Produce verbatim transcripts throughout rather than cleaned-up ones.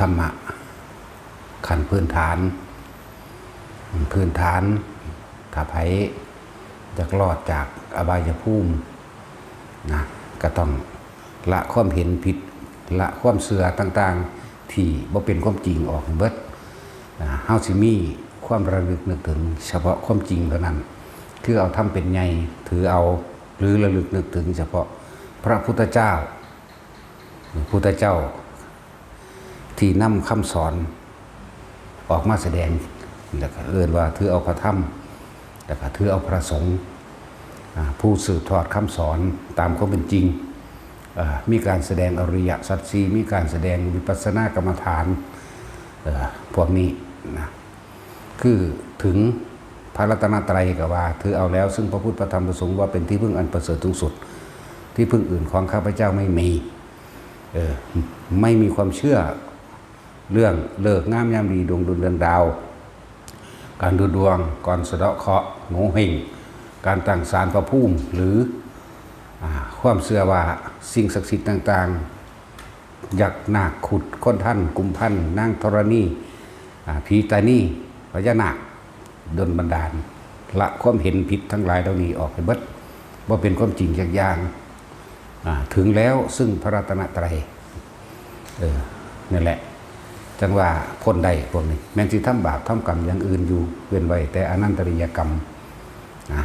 ธรรมะ ขั้นพื้นฐาน พื้นฐาน ถ้าไผอยากรอดจากอบายภูมินะ ก็ต้องละความเห็นผิด ละความเชื่อต่างๆ ที่บ่เป็นความจริงออกให้เบิดนะ เฮาสิมีความระลึกนึกถึงเฉพาะความจริงเท่านั้น คือเอาธรรมเป็นใหญ่ ถือเอา หรือระลึกนึกถึงเฉพาะพระพุทธเจ้า พุทธเจ้า ที่นำคำสอนออกมาแสดง แล้วก็เอิ้นว่าถือเอาพระธรรม แล้วก็ถือเอาพระสงฆ์ อ่า ผู้สืบทอดคำสอนตามความเป็นจริง อ่า มีการแสดงอริยสัจสี่ มีการแสดงวิปัสสนากรรมฐาน เอ่อ พวกนี้นะ คือถึงพระรัตนตรัยก็ว่า ถือเอาแล้วซึ่งพระพุทธพระธรรมพระสงฆ์ว่าเป็นที่พึ่งอันประเสริฐสูงสุด ที่พึ่งอื่นของข้าพเจ้าไม่มี เออ ไม่มีความเชื่อ เรื่องฤกษ์งามยามดี ดวงดุลเดือนดาว การดูดวง การสะเดาะเคราะห์ โงเห้ง การตั้งศาลพระภูมิ หรือ อ่า ความเชื่อว่าสิ่งศักดิ์สิทธิ์ต่างๆ ยักษ์นาคครุฑ คนทัน กุมพัน นางธรณี อ่า ผีตานี พญานาค ดลบันดาล ละความเห็นผิดทั้งหลายเหล่านี้ออกให้เบิด บ่เป็นความจริงจักอย่าง อ่า ถึงแล้วซึ่งพระรัตนตรัย เออ นั่นแหละ จั่งว่าพ้นได้พวกนี้ แม่นสิทำบาปทำกรรมอย่างอื่นอยู่ เว้นไว้แต่อนันตริยกรรม นะ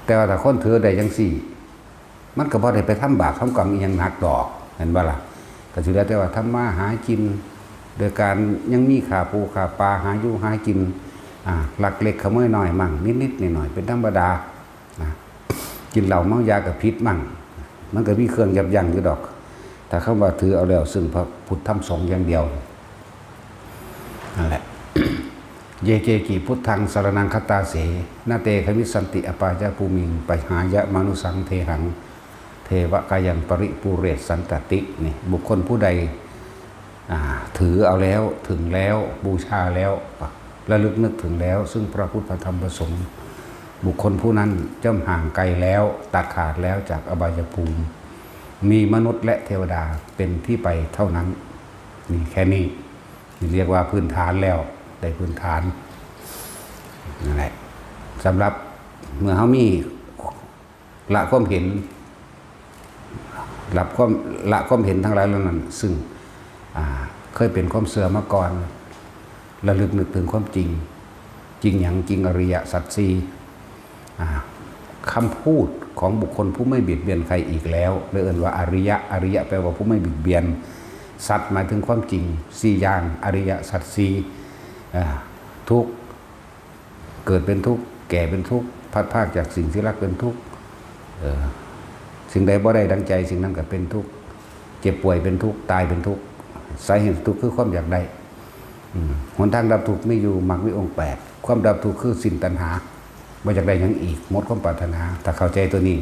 แต่ว่าถ้าคนถือได้จั่งซี้ มันก็บ่ได้ไปทำบาปทำกรรมอีหยังหนักดอก เห็นบ่ล่ะ ก็สิเหลือแต่ว่าทำมาหากิน โดยการยังมีฆ่าปูฆ่าปลา หาอยู่หากิน อ่า ลักเล็กขโมยน้อยมั่ง นิดๆหน่อยๆ เป็นธรรมดา นะ กินเหล้าเมายาก็ผิดมั่ง มันก็มีเครื่องยับยั้งอยู่ดอก ถ้าคำว่าถือเอาแล้วซึ่งพระพุทธธรรมสงฆ์อย่างเดียว นั่นแหละ เย เก กิ พุทธัง สรณัง คัจฉาเส นะ เต ขมิสสันติ อัปปายะภูมิง ปะหายะ มานุสสัง เทหัง เทวะกายัง ปริปูเรสสันตติ นี่ บุคคลผู้ใด อ่า ถือเอาแล้ว ถึงแล้ว บูชาแล้ว ระลึกนึกถึงแล้ว ซึ่งพระพุทธพระธรรมพระสงฆ์ บุคคลผู้นั้นย่อมห่างไกลแล้ว ตัดขาดแล้วจากอบายภูมิ มีมนุษย์และเทวดาเป็นที่ไปเท่านั้น นี่แค่นี้ นี่เรียกว่าพื้นฐานแล้ว ได้พื้นฐาน นั่นแหละ สำหรับเมื่อเฮามี ละความเห็น ละความ ละความเห็นทั้งหลายเหล่านั้น ซึ่ง อ่า เคยเป็นความเชื่อมาก่อน ระลึกนึกถึงความจริง จริงหยัง จริงอริยสัจสี่ อ่า คำพูดของบุคคลผู้ไม่เบียดเบียนใครอีกแล้ว เลยเอิ้นว่าอริยะ อริยะแปลว่าผู้ไม่เบียดเบียน สัจหมายถึงความจริง สี่อย่าง อริยสัจสี่ อ่า ทุกข์ เกิดเป็นทุกข์ แก่เป็นทุกข์ พลัดพรากจากสิ่งที่รักเป็นทุกข์ เอ่อ สิ่งใดบ่ได้ดังใจ สิ่งนั้นก็เป็นทุกข์ เจ็บป่วยเป็นทุกข์ ตายเป็นทุกข์ สาเหตุทุกข์คือความอยากได้ อืม หนทางดับทุกข์มีอยู่ มรรคมีองค์แปด ความดับทุกข์คือสิ้นตัณหา บ่อยากได้หยังอีก หมดความปรารถนา ถ้าเข้าใจตัวนี้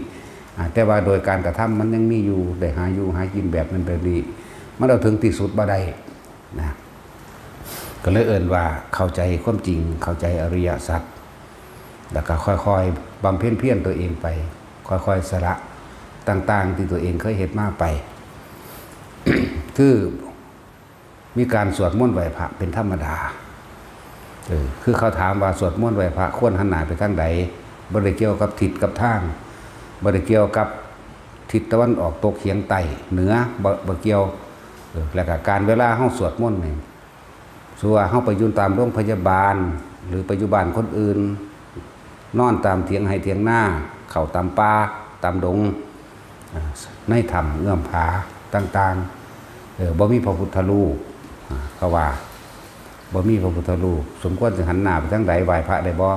อ่า แต่ว่าโดยการกระทำมันยังมีอยู่ ได้หาอยู่หากินแบบนั้นแบบนี้ มันเอาถึงที่สุดบ่ได้ นะ ก็เลยเอิ้นว่าเข้าใจความจริง เข้าใจอริยสัจ แล้วก็ค่อยๆบำเพ็ญเพียรตัวเองไป ค่อยๆสละต่างๆที่ตัวเองเคยเฮ็ดมาไป คือมีการสวดมนต์ไหว้พระเป็นธรรมดา เออ คือเขาถามว่าสวดมนต์ไหว้พระควรหันหน้าไปทางใด บ่ได้เกี่ยวกับทิศกับทาง บ่ได้เกี่ยวกับทิศตะวันออกตกเฉียงใต้เหนือ บ่ บ่เกี่ยว เออ แล้วก็การเวลาเฮาสวดมนต์นี่ สมมุติว่าเฮาไปอยู่ตามโรงพยาบาล หรือไปอยู่บ้านคนอื่น นอนตามเถียงไร่เถียงนา เข้าตามป่า ตามดง อ่า ในถ้ำเงื้อมผาต่างๆ เออ บ่มีพระพุทธรูป อ่า เขาว่า บ่มีพระพุทธรูป สมควรสิหันหน้าไปทางใด ไหว้พระได้บ่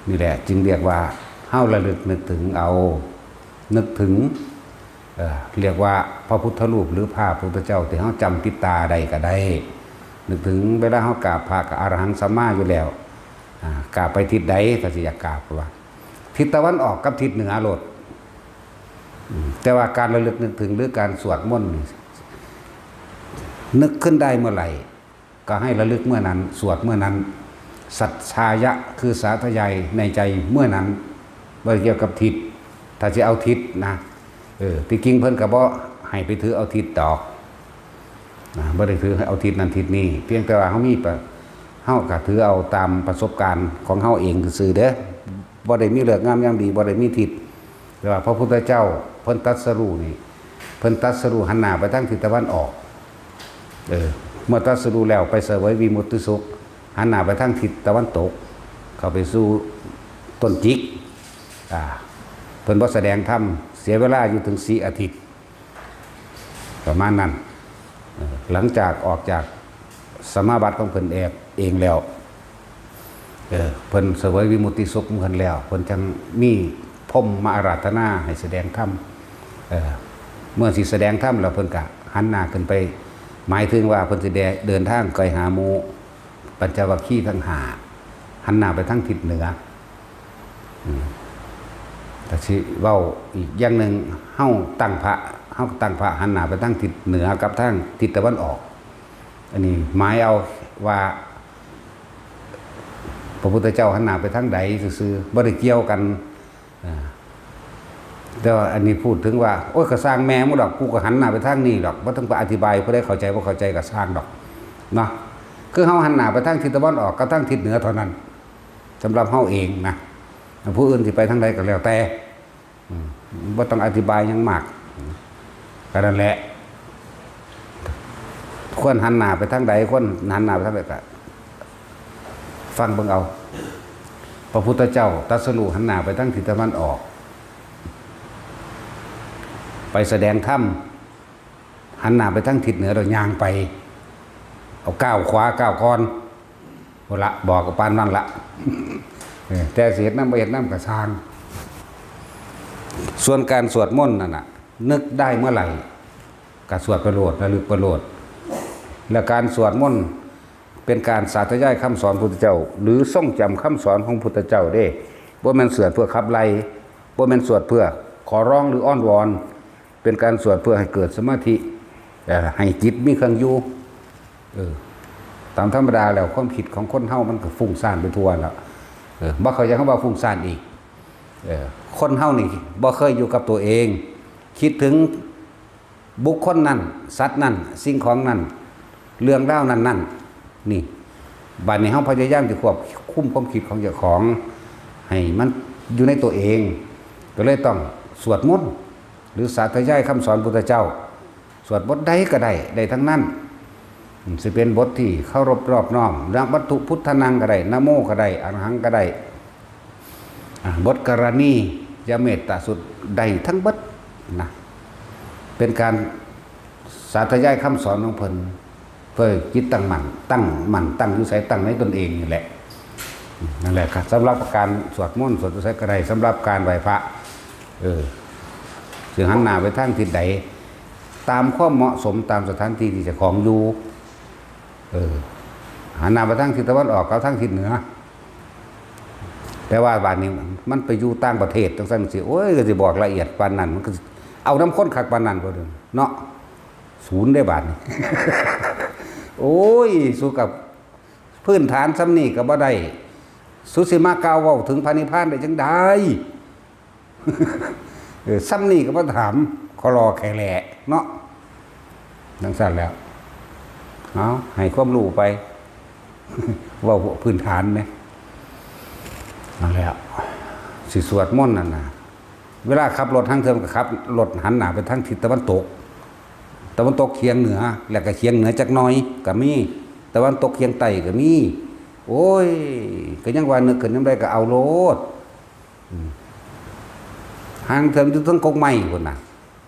นี่แหละจึงเรียกว่าเฮาระลึกนึกถึงเอา นึกถึง เอ่อ เรียกว่าพระพุทธรูปหรือพระพุทธเจ้าที่เฮาจำติดตาได้ก็ได้ นึกถึงเวลาเฮากราบพระก็อะระหังสัมมาอยู่แล้ว อ่า กราบไปทิศใด ถ้าสิอยากกราบว่า ทิศตะวันออกกับทิศเหนือโลด อืม แต่ว่าการระลึกนึกถึงหรือการสวดมนต์นี่ นึกขึ้นได้เมื่อไหร่ ก็ให้ระลึกเมื่อนั้น สวดเมื่อนั้น สัจฉายะ คือสาธยายในใจเมื่อนั้น บ่เกี่ยวกับทิศ ถ้าสิเอาทิศนะ เออ ที่จริงเพิ่นก็บ่ให้ไปถือเอาทิศดอก นะ บ่ได้ถือเอาทิศนั้นทิศนี้ เพียงแต่ว่าเฮามีประ เฮาก็ถือเอาตามประสบการณ์ของเฮาเองซื่อๆเด้อ บ่ได้มีฤกษ์งามยามดี บ่ได้มีทิศ แต่ว่าพระพุทธเจ้าเพิ่นตรัสรู้นี่ เพิ่นตรัสรู้หันหน้าไปทางทิศตะวันออก เออ เมื่อตรัสรู้แล้วไปเสวยวิมุตติสุข หันหน้าไปทางทิศตะวันตก เข้าไปสู่ต้นจิก อ่า เพิ่นบ่แสดงธรรม เสียเวลาอยู่ถึงสี่อาทิตย์ ประมาณนั้น เออ หลังจากออกจากสมาบัติของเพิ่นแอบเองแล้ว เออ เพิ่นเสวยวิมุตติสุขของเพิ่นแล้ว เพิ่นจังมีพรหมมาอาราธนาให้แสดงธรรม เออ เมื่อสิแสดงธรรมแล้วเพิ่นก็หันหน้าขึ้นไป หมายถึงว่าเพิ่นสิเดินทางไปหาหมู่ปัญจวัคคีย์ทั้งห้า หันหน้าไปทางทิศเหนือ อืม แต่สิเว้าอีกอย่างหนึ่ง เฮาตั้งพระ เฮาก็ตั้งพระหันหน้าไปทางทิศเหนือกับทางทิศตะวันออก อันนี้หมายเอาว่า พระพุทธเจ้าหันหน้าไปทางใดซื่อๆ บ่ได้เกี่ยวกัน อ่า แต่ว่าอันนี้พูดถึงว่า โอ้ย ก็ซ่างแม่งมึงดอก กูก็หันหน้าไปทางนี้ดอก บ่ต้องไปอธิบาย ผู้ใดเข้าใจบ่เข้าใจก็ซ่างดอก เนาะ คือเฮาหันหน้าไปทางทิศตะวันออกกับทางทิศเหนือเท่านั้น สำหรับเฮาเองนะ ผู้อื่นสิไปทางใดก็แล้วแต่ อืม บ่ต้องอธิบายหยังมาก ก็นั่นแหละ ควรหันหน้าไปทางใด ควรหันหน้าไปทางใดก็ฟังเบิ่งเอา พระพุทธเจ้าตรัสรู้หันหน้าไปทางทิศตะวันออก ไปแสดงธรรม หันหน้าไปทางทิศเหนือ แล้วย่างไป เอาก้าวขวาก้าวก่อน พุ้นละ บอกกับปานนั่นละ เออ แต่สิเฮ็ดนำบ่เฮ็ดนำก็ซ่าง ส่วนการสวดมนต์นั่นน่ะ นึกได้เมื่อไหร่ ก็สวดไปโลด ระลึกไปโลด และการสวดมนต์เป็นการสาธยายคำสอนพุทธเจ้า หรือทรงจำคำสอนของพุทธเจ้าเด้ บ่แม่นสวดเพื่อขับไล่ บ่แม่นสวดเพื่อขอร้องหรืออ้อนวอน เป็นการสวดเพื่อให้เกิดสมาธิ เอ่อ ให้จิตมีเครื่องอยู่ เออ ตามธรรมดาแล้วความคิดของคนเฮามันก็ฟุ้งซ่านไปทั่วแล้ว เออ บ่เข้าใจคำว่าฟุ้งซ่านอีก เออ คนเฮานี่บ่เคยอยู่กับตัวเอง คิดถึงบุคคลนั้น สัตว์นั้น สิ่งของนั้น เรื่องราวนั้นๆ นี่ บัดนี้เฮาพยายามที่ควบคุมความคิดของเจ้าของ ให้มันอยู่ในตัวเอง ก็เลยต้องสวดมนต์ หรือสาธยายคำสอนพุทธเจ้า สวดบทใดก็ได้ ได้ทั้งนั้น อืม สิเป็นบทที่เคารพนอบน้อม นะมัตถุพุทธานังก็ได้ นะโมก็ได้ อะระหังก็ได้ อ่า บทกรณียเมตตาสูตร ได้ทั้งเบิดนะ เป็นการสาธยายคำสอนของเพิ่น เพื่อจิตตั้งมั่น ตั้งมั่น ตั้งอยู่ไส ตั้งในตนเองนี่แหละ นั่นแหละครับ สำหรับการสวดมนต์ สวดอยู่ไสก็ได้ สำหรับการไหว้พระ เออ สิหันหน้าไปทางทิศใด ตามความเหมาะสม ตามสถานที่ที่เจ้าของอยู่ เออ หันหน้าไปทางทิศตะวันออกกับทางทิศเหนือ แต่ว่าบัดนี้มันไปอยู่ต่างประเทศจังซั่นสิ โอ้ย ก็สิบอกละเอียดปานนั้น มันก็สิเอานำคนคักปานนั้นบ่เด้อ เนาะ ศูนย์ได้บาดนี้ โอ้ย สู้กับพื้นฐานส่ำนี้ก็บ่ได้ สุสิมากล่าวเว้าถึงพระนิพพานได้จังใด เออ ส่ำนี้ก็บ่ถาม คอลอแค่แหล่เนาะ จังซั่นแล้ว เอา ให้ความรู้ไป เว้าพื้นฐานเนี่ย นั่นแหละ สิสวดมนต์นั่นน่ะ เวลาขับรถทางเทิงก็ขับรถหันหน้าไปทางทิศตะวันตก ตะวันตกเฉียงเหนือ แล้วก็เฉียงเหนือจักหน่อยก็มี ตะวันตกเฉียงใต้ก็มี โอ้ย ก็ยังว่านึกขึ้นยามใดก็เอาโลด อืม หางเทิงอยู่เทิงกกไม้พุ้นน่ะ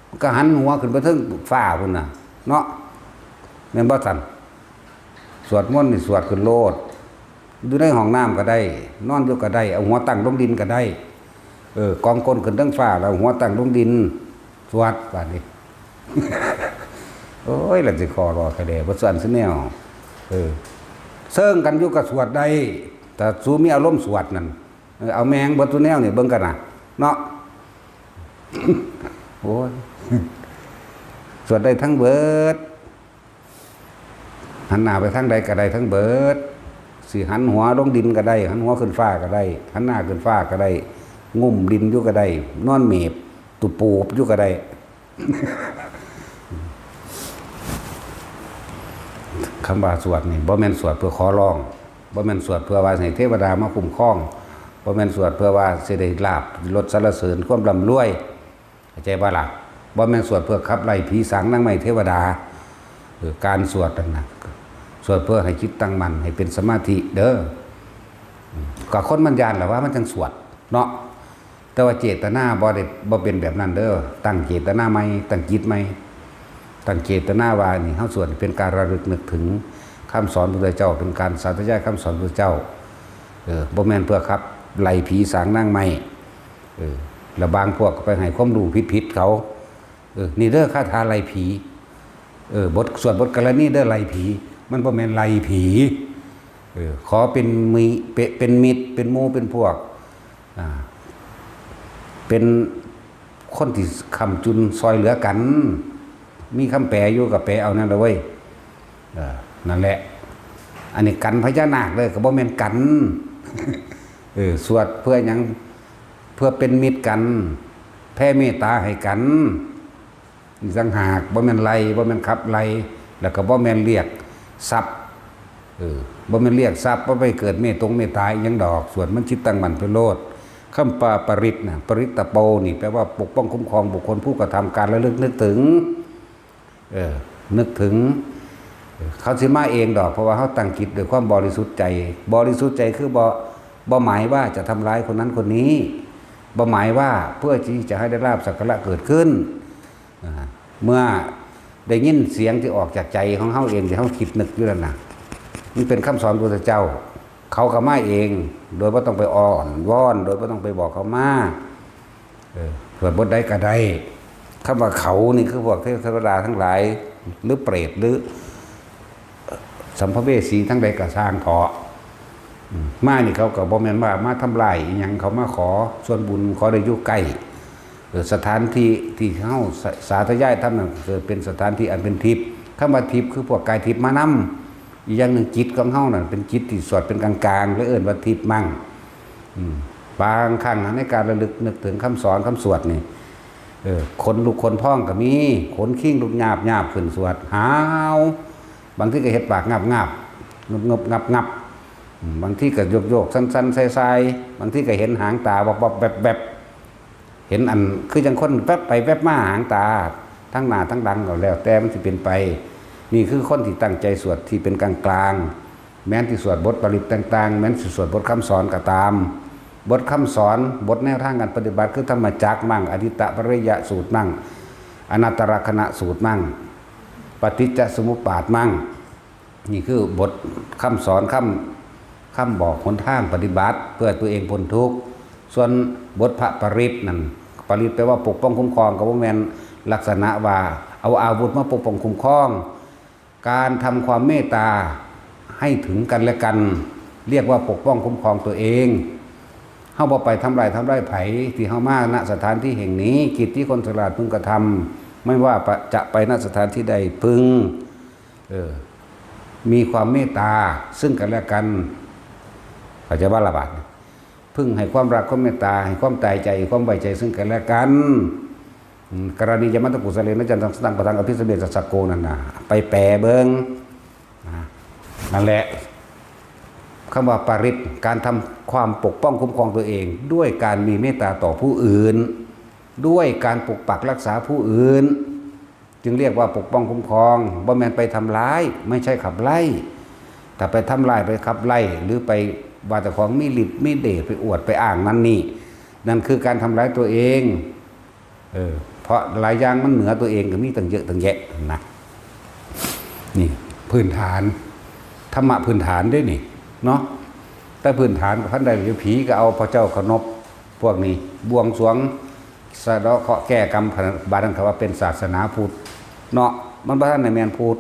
มันก็หันหัวขึ้นไปเทิงฟ้าพุ้นน่ะ เนาะ แม่นบ่ซั่น สวดมนต์นี่สวดขึ้นโลด อยู่ในห้องน้ำก็ได้ นอนอยู่ก็ได้ เอาหัวตั้งลงดินก็ได้ เออ กองก้นขึ้นเทิงฟ้า แล้วหัวตั้งลงดิน สวดบาดนี้ โอ้ย แล้วสิคอรอแค่ใด๋ บ่สวดซุแนว เออ เซิงกันอยู่ก็สวดได้ แต่สูมีอารมณ์สวดนั่น เออ เอาแม่งเบิดซุแนวนี่เบิ่งกันน่ะ เนาะ โอ้ย สวดได้ทั้งเบิด หันหน้าไปทางใดก็ได้ทั้งเบิด สิหันหัวลงดินก็ได้ หันหัวขึ้นฟ้าก็ได้ หันหน้าขึ้นฟ้าก็ได้ งุ้มดินอยู่ก็ได้ นอนเมบตุปูบอยู่ก็ได้ คำว่าสวดนี่บ่แม่นสวดเพื่อขอร้อง บ่แม่นสวดเพื่อว่าให้เทวดามาคุ้มครอง บ่แม่นสวดเพื่อว่าสิได้ลาภลดสรรเสริญความร่ำรวย เข้าใจบ่ล่ะ บ่แม่นสวดเพื่อขับไล่ผีสางนางไม้เทวดา เออ การสวดนั่นน่ะ สวดเพื่อให้จิตตั้งมั่น ให้เป็นสมาธิเด้อ อืม ก็คนมันย้านล่ะว่ามันจั่งสวดเนาะ แต่ว่าเจตนาบ่ได้ บ่เป็นแบบนั้นเด้อ ตั้งเจตนาใหม่ ตั้งจิตใหม่ ตั้งเจตนาว่านี่เฮาสวดเป็นการระลึกนึกถึงคำสอนพระพุทธเจ้า เป็นการสาธยายคำสอนพระพุทธเจ้า เออ บ่แม่นเพื่อขับไล่ผีสางนางไม้ เออ แล้วบางพวกก็ไปให้ความรู้ผิดๆเขา เออ นี่เด้อคาถาไล่ผี เออ บทสวดบทกรณีเด้อไล่ผี มันบ่แม่นไล่ผี เออ ขอเป็นมิ เป็น เป็นมิตร เป็นหมู่ เป็นพวก อ่า เป็นคนที่ค้ำจุนซอยเหลือกัน มีคำแปลอยู่ก็แปลเอานั่นละเว้ย เออ นั่นแหละ อันนี้กันพญานาคเลย ก็บ่แม่นกัน เออ สวดเพื่อหยัง เพื่อเป็นมิตรกัน แผ่เมตตาให้กัน นี่ต่างหาก บ่แม่นไล่ บ่แม่นขับไล่ แล้วก็บ่แม่นเรียกทรัพย์ เออ บ่แม่นเรียกทรัพย์ บ่ไปเกิดเมตตงเมตตาอิหยังดอก สวดมันจิตตั้งมั่นไปโลด คำว่าปริตรน่ะ ปริตตะโป นี่แปลว่าปกป้องคุ้มครองบุคคลผู้กระทำการระลึกนึกถึง เออ นึกถึง เออ เขาสิมาเองดอก เพราะว่าเขาตั้งจิตด้วยความบริสุทธิ์ใจ บริสุทธิ์ใจคือบ่ บ่หมายว่าจะทำร้ายคนนั้นคนนี้ บ่หมายว่าเพื่อที่จะให้ได้ลาภสักการะเกิดขึ้น อ่า เมื่อได้ยินเสียงที่ออกจากใจของเฮาเอง ที่เฮาคิดนึกอยู่นั่นน่ะ มันเป็นคำสอนพระพุทธเจ้า เขาก็มาเอง โดยบ่ต้องไปอ้อนวอน โดยบ่ต้องไปบอกเขามา เออ สวดบทใดก็ได้ คำว่าเขานี่คือพวกเทวดาทั้งหลาย หรือเปรต หรือ สัมภเวสีทั้งใดก็ซ่างเถาะ อืม มานี่เขาก็บ่แม่นว่ามาทำลายอิหยัง เขามาขอส่วนบุญ ขอได้อยู่ใกล้ เออ สถานที่ที่เฮาสา สาธยายธรรมนั่น เกิดเป็นสถานที่อันเป็นทิพย์ คำว่าทิพย์คือพวกกายทิพย์มานำ อีกอย่างหนึ่งจิตของเฮานั่นเป็นจิตที่สวดเป็นกลางๆ เลยเอิ้นว่าทิพย์มั่ง อืม บางครั้งในการระลึกนึกถึงคำสอนคำสวดนี่ เออ ขนลุกขนพองก็มี ขนคิงลุกหยาบๆ ขึ้นสวด หาว บางทีก็เฮ็ดปากงับๆ งึบๆ งับๆ อืม บางทีก็โยกๆ สั่นๆ ส่ายๆ บางทีก็เห็นหางตาวับๆ แวบๆ เห็นอันคือจั่งคนแวบไปแวบมาหางตา ทั้งหน้าทั้งหลังก็แล้วแต่มันสิเป็นไป นี่คือคนที่ตั้งใจสวดที่เป็นกลางๆ แม้นที่สวดบทปริตรต่างๆ แม้นสิสวดบทคำสอนก็ตาม บทคำสอน บทแนวทางการปฏิบัติคือธรรมจักรมั่ง อทิตตปริยสูตรมั่ง อนัตตลักษณสูตรมั่ง ปฏิจจสมุปบาทมั่ง นี่คือบทคำสอน คำ คำบอกหนทางปฏิบัติเพื่อตัวเองพ้นทุกข์ ส่วนบทพระปริตรนั่น ปริตรแปลว่าปกป้องคุ้มครอง ก็บ่แม่นลักษณะว่าเอาอาวุธมาปกป้องคุ้มครอง การทำความเมตตาให้ถึงกันและกัน เรียกว่าปกป้องคุ้มครองตัวเอง เฮาบ่ไปทำลายทำลายไผที่เฮามา ณ สถานที่แห่งนี้ กิจที่คนฉลาดพึงกระทำ ไม่ว่าจะไป ณ สถานที่ใด พึง เออ มีความเมตตาซึ่งกันและกัน เข้าใจบ่ล่ะบาดนี้ พึงให้ความรักความเมตตา ให้ความตายใจ ความไว้ใจซึ่งกันและกัน อืม กรณียมัตตกุสเลนะจันตังสตังปะทังอภิสเมสสะสักโก นั่นน่ะ ไปแปลเบิ่ง นะ นั่นแหละ คำว่าปริตร การทำความปกป้องคุ้มครองตัวเอง ด้วยการมีเมตตาต่อผู้อื่น ด้วยการปกปักรักษาผู้อื่น จึงเรียกว่าปกป้องคุ้มครอง บ่แม่นไปทำร้าย ไม่ใช่ขับไล่ ถ้าไปทำร้าย ไปขับไล่ หรือไปว่าเจ้าของมีฤทธิ์มีเดช ไปอวดไปอ้างนั่นนี่ นั่นคือการทำร้ายตัวเอง เออ เพราะหลายอย่างมันเหนือตัวเองก็มีตั้งเยอะตั้งแยะนะ นี่พื้นฐาน ธรรมะพื้นฐานเด้นี่ เนาะ แต่พื้นฐานก็พันใด ผีก็เอาพระเจ้าขนบ พวกนี้บวงสรวง สะเดาะเคราะห์แก้กรรม บาดนั้นเขาว่าเป็นศาสนาพุทธ เนาะ มันบ่ทันได้แม่นพุทธ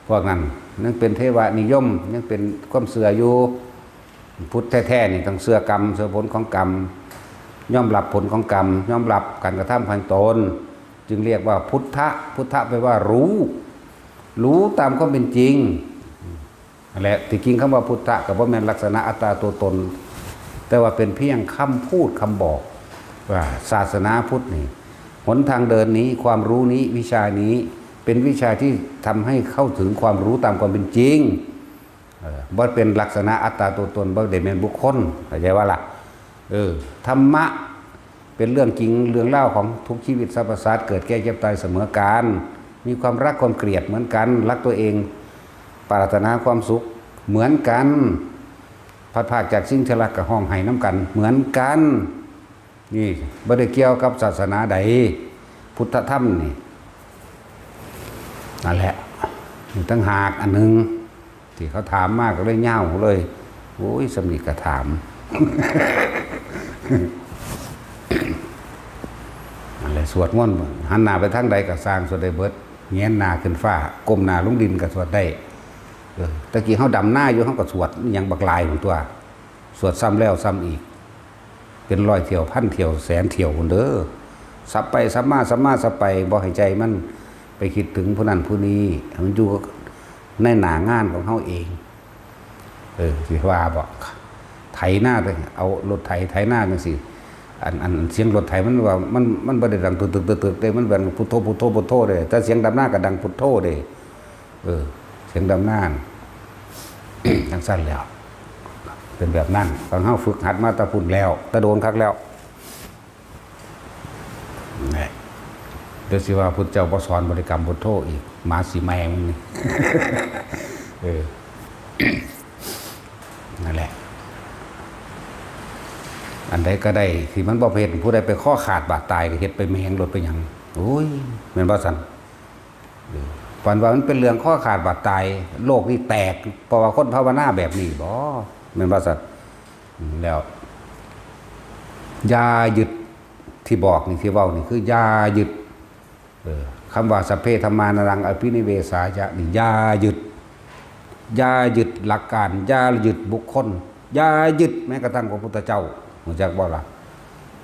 พวกนั้นยังเป็นเทวนิยม ยังเป็นความเชื่ออยู่ พุทธแท้ๆนี่ต้องเชื่อกรรม เชื่อผลของกรรม ยอมรับผลของกรรม ยอมรับการกระทำของตน จึงเรียกว่าพุทธะ พุทธะแปลว่ารู้ รู้ตามความเป็นจริง นั่นแหละ ที่จริงคำว่าพุทธะก็บ่แม่นลักษณะอัตตาตัวตน แต่ว่าเป็นเพียงคำพูดคำบอก ว่าศาสนาพุทธนี่ หนทางเดินนี้ ความรู้นี้ วิชานี้ เป็นวิชาที่ทำให้เข้าถึงความรู้ตามความเป็นจริง เออ บ่เป็นลักษณะอัตตาตัวตน บ่ได้แม่นบุคคล เข้าใจว่าล่ะ เออ ธรรมะ เป็นเรื่องจริง เรื่องเล่าวของทุกชีวิตสรรพสัตว์ เกิดแก่เจ็บตายเสมอกัน มีความรักความเกลียดเหมือนกัน รักตัวเอง ปรารถนาความสุขเหมือนกัน พลัดพรากจากสิ่งที่รักก็ฮ้องไห้นำกันเหมือนกัน นี่บ่ได้เกี่ยวกับศาสนาใด พุทธธรรมนี่ นั่นแหละ นี่ต่างหากอันหนึ่ง ที่เขาถามมากก็เลยยาวเลย โอ้ย สำนีกระถาม นั่นแหละ สวดมนต์ หันหน้าไปทางใดก็สร้าง สวดได้เบิด แหงนหน้าขึ้นฟ้า ก้มหน้าลงดินก็สวดได้ เออ ตะกี้เขาดำนาอยู่ เขาก็สวดอหย่างบักหลายของตัว สวดซ้ำแล้วซ้ำอีก เป็นร้อยเที่ยว พันเที่ยว แสนเที่ยวพุ้นเด้อ สับไปสับมา สับมาสับไป บ่ให้ใจมันไปคิดถึงผู้นั้นผู้นี้ ให้มันอยู่ในหน้างานของเขาเอง เออ สิว่าบ่ ไถนาเด้อ เอารถไถไถนาจังซี่ อัน อัน อันเสียงรถไถมันว่า มัน มันบ่ได้ดังตึกๆๆๆเด้ มันดังพุทโธ พุทโธ พุทโธเด้ แต่เสียงดำนาก็ดังพุทโธเด้ เออ เสียงดำนาน่ะ จังซั่นแหล้ว เป็นแบบนั้น ของเฮาฝึกหัดมาแต่พุ้นแล้ว แต่โดนคักแล้ว นี่ เดี๋ยวสิว่าพุทธเจ้าบ่สอนบริกรรมพุทโธอีก หมาสิแม่มึงนี่ เออ นั่นแหละ อันใดก็ได้ที่มันบ่เฮ็ด ผู้ใดไปคอขาดบาดตายก็เฮ็ดไปแม่งโลด ไปหยัง โอ้ย แม่นบ่ซั่น เออ ปานว่ามันเป็นเรื่องคอขาดบาดตาย โลกนี้แตก เพราะว่าคนภาวนาแบบนี้บ่ แม่นบ่ซั่น อืม แล้ว อย่ายึด ที่บอกนี่ ที่เว้านี่ คืออย่ายึด เออ คำว่า สัพเพ ธัมมา นัตถัง อภินิเวสายะ นี่ อย่ายึด อย่ายึดหลักการ อย่ายึดบุคคล อย่ายึดแม้กระทั่งพระพุทธเจ้า รู้จักบ่ล่ะ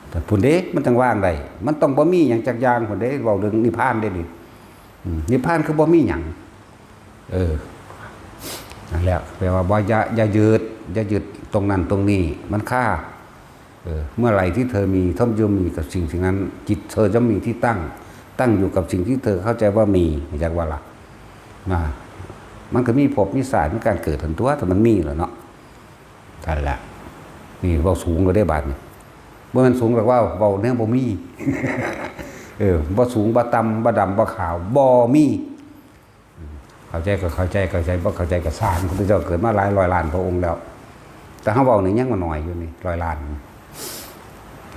แต่พุ้นเด้ มันจั่งวางได้ มันต้องบ่มีหยังจักอย่างพุ้นเด้ เว้าเรื่องนิพพานเด้นี่ อืม นิพพานคือบ่มีหยัง เออ นั่นแหละ แปลว่าบ่ อย่า อย่ายึด อย่ายึดตรงนั้นตรงนี้ มันคา เออ เมื่อไหร่ที่เธอมี เธอย่อมมีกับสิ่งสิ่งนั้น จิตเธอย่อมมีที่ตั้ง ตั้งอยู่กับสิ่งที่เธอเข้าใจว่ามี รู้จักบ่ล่ะ นะ มันก็มีภพมีชาติ มีการเกิดหั้นตั๊ว ถ้ามันมีแล้วเนาะ นั่นแหละ นี่เว้าสูงแล้วเด้บาดนี้ บ่แม่นสูงดอก เว้า เว้าแนวบ่มี เออ บ่สูง บ่ต่ำ บ่ดำ บ่ขาว บ่มี เข้าใจก็เข้าใจ เข้าใจบ่เข้าใจก็ซ่าง พระพุทธเจ้าเกิดมาหลายร้อยล้านพระองค์แล้ว แต่เฮาเว้านี่ยังบ่น้อยอยู่นี่ ร้อยล้าน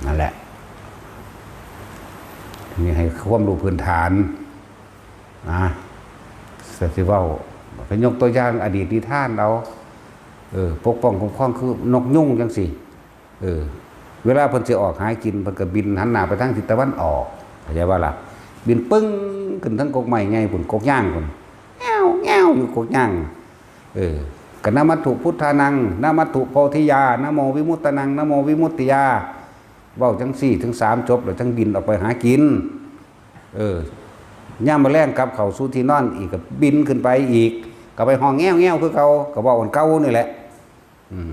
นั่นแหละ นี่ให้ความรู้พื้นฐาน นะ แต่สิเว้า ก็ยกตัวอย่างอดีตนิทานเอา เออ ปกป้องคุ้มครองคือนกยูงจังซี่ เออ เวลาเพิ่นสิออกหากิน เพิ่นก็บินหันหน้าไปทางทิศตะวันออก เข้าใจบ่ล่ะ บินปึ้งขึ้นเทิงกกไม้ใหญ่พุ้น กกยางพุ้น แง้วแง้วอยู่กกยาง เออ ก็ นะมัสสุพุทธานัง นะมัสสุโพธิยา นะโมวิมุตตานัง นะโมวิมุตติยา เว้าจังซี่ถึงสามจบ แล้วจั่งบินออกไปหากิน เออ ยามมื้อแลงกลับเข้าสู่ที่นอนอีก ก็บินขึ้นไปอีก ก็ไปฮ้องแง้วๆคือเก่า ก็เว้าอันเก่านี่แหละ อืม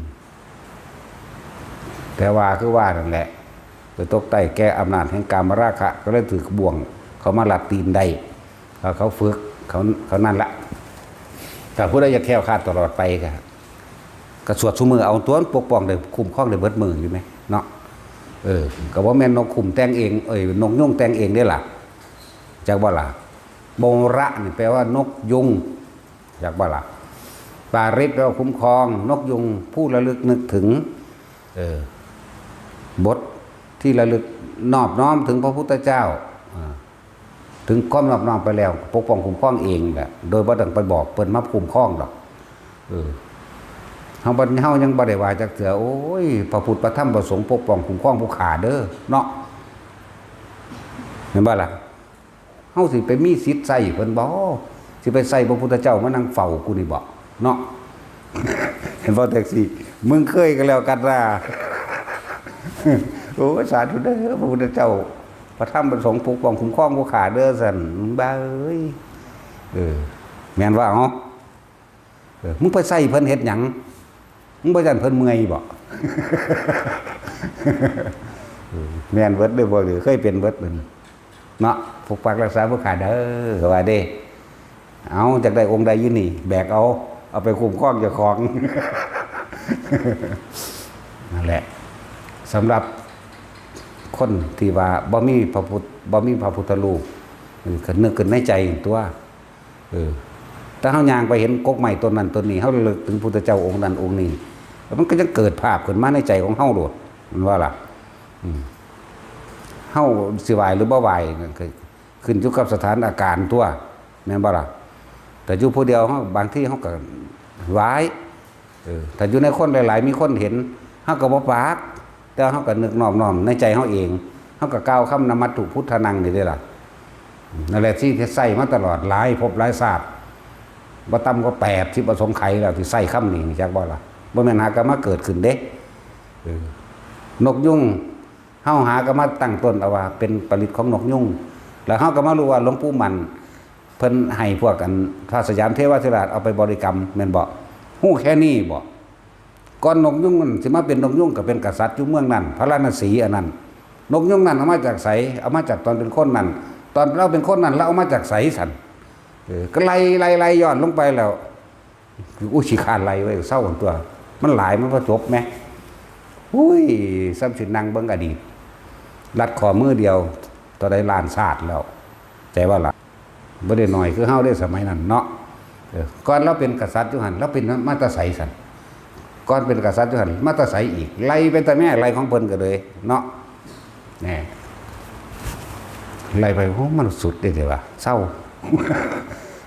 แต่ว่าคือว่านั่นแหละ ไปตกใต้แก่อำนาจแห่งกามราคะ ก็เลยถืกบ่วง เขามาลัดตีนได้ เขา เขาฝึก เขา เขานั่นละ ถ้าผู้ใดอยากแคล้วคลาดตลอดไปก็ ก็สวดซุมื้อเอาตั๊ว ปกป้องได้ คุ้มครองได้เบิดมื้ออยู่แหมเนาะ เออ ก็บ่แม่นนกคุ้มแต่งเอง เอ้ย นกยูงแต่งเองเด้ล่ะ จักบ่ล่ะ โมระนี่แปลว่านกยูง จักบ่ล่ะ ปาริตแปลว่าคุ้มครอง นกยูงผู้ระลึกนึกถึง เออ บทที่ระลึกนอบน้อมถึงพระพุทธเจ้า อ่า ถึงความนอบน้อมไปแล้ว ปกป้องคุ้มครองเองแหละ โดยบ่ต้องไปบอกเพิ่นมาคุ้มครองดอก เออ เฮาบ่ เฮายังบ่ได้ว่าจักเทื่อ โอ้ย พระพุทธพระธรรมพระสงฆ์ปกป้องคุ้มครองผู้ข้าเด้อ เนาะ แม่นบ่ล่ะ เฮาสิไปมีสิทธิ์ใช้เพิ่นบ่ สิไปใช้พระพุทธเจ้ามานั่งเฝ้ากูนี่บ่ เนาะ เห็นบ่ แท็กซี่ มึงเคยก็แล้วกันว่า โอ้ย สาธุเด้อ พระพุทธเจ้า พระธรรมพระสงฆ์ปกป้องคุ้มครองผู้ข้าเด้อ ซั่น บ้าเอ้ย เออ แม่นว่า เอ้า เออ มึงไปใช้เพิ่นเฮ็ดหยัง มึงบ่ย้านเพิ่นเมื่อยบ่ เออ แม่นเบิดเด้อ พวกนี้เคยเป็นเบิดเด้อ เนาะ ปกปักรักษาผู้ข้าเด้อ ว่าเด้ เอา อยากได้องค์ใดอยู่นี่ แบกเอา เอาไปคุ้มครองเจ้าของ นั่นแหละ สำหรับคนที่ว่าบ่มีพระพุทธ บ่มีพระพุทธรูป เออ ก็นึกขึ้นในใจตัว เออ ถ้าเฮาย่างไปเห็นกกไม้ต้นนั้นต้นนี้ เฮาระลึกถึงพุทธเจ้าองค์นั้นองค์นี้ แล้วมันก็ยังเกิดภาพขึ้นมาในใจของเฮาโลด แม่นบ่ล่ะ อืม เฮาสิไหว้หรือบ่ไหว้นั่นก็ขึ้นอยู่กับสถานการณ์ตัว แม่นบ่ล่ะ แต่อยู่ผู้เดียวเฮา บางทีเฮาก็ไหว้ เออ ถ้าอยู่ในคนหลายๆ มีคนเห็น เฮาก็บ่ปาก แต่เฮาก็นึกน้อมๆ ในใจเฮาเอง เฮาก็กล่าวคำนมัตถุพุทธานังนี่เด้ล่ะ นั่นแหละที่ใช้มาตลอดหลายภพหลายชาติ บ่ต่ำกว่าแปดสิบอสงไขยแล้วที่ใช้คำนี้ จักบ่ล่ะ บ่แม่นหากะมาเกิดขึ้นเด้ เออ นกยูง เฮาหากะมาตั้งต้นเอาว่าเป็นผลิตของนกยูง แล้วเฮาก็มารู้ว่าหลวงปู่มั่น เพิ่นให้พวกอันพระสยามเทวาธิราชเอาไปบริกรรม แม่นบ่ ฮู้แค่นี้บ่ ก่อนนกยูงมันสิมาเป็นนกยูงก็เป็นกษัตริย์อยู่เมืองนั้น พาราณสีอันนั้น นกยูงนั้นเอามาจากไส เอามาจากตอนเป็นคนนั้น ตอนลาวเป็นคนนั้นลาวเอามาจากไสซั่น เออ ก็ไล่ ไล่ ไล่ย้อนลงไปแล้ว อุย ขี้คร้านไล่ไว้ เซาตัว มันหลาย มันบ่จบแหม อุ้ย ส่ำสินั่งเบิ่งอดีต ลัดข้อมือเดียว เท่าใดล้านชาติแล้ว แต่ว่าล่ะ บ่ได้น้อยคือเฮาเด้สมัยนั้นเนาะ เออ ก่อนลาวเป็นกษัตริย์อยู่หั่น ลาวเป็นมาแต่ไสซั่น ก่อนเป็นกษัตริย์อยู่หั่น มาแต่ไสอีก ไล่ไปแต่แม่ ไล่ของเพิ่นก็เลยเนาะ แหน่ ไล่ไป โอ้ มันสุดเด้ เด้ว่า เซา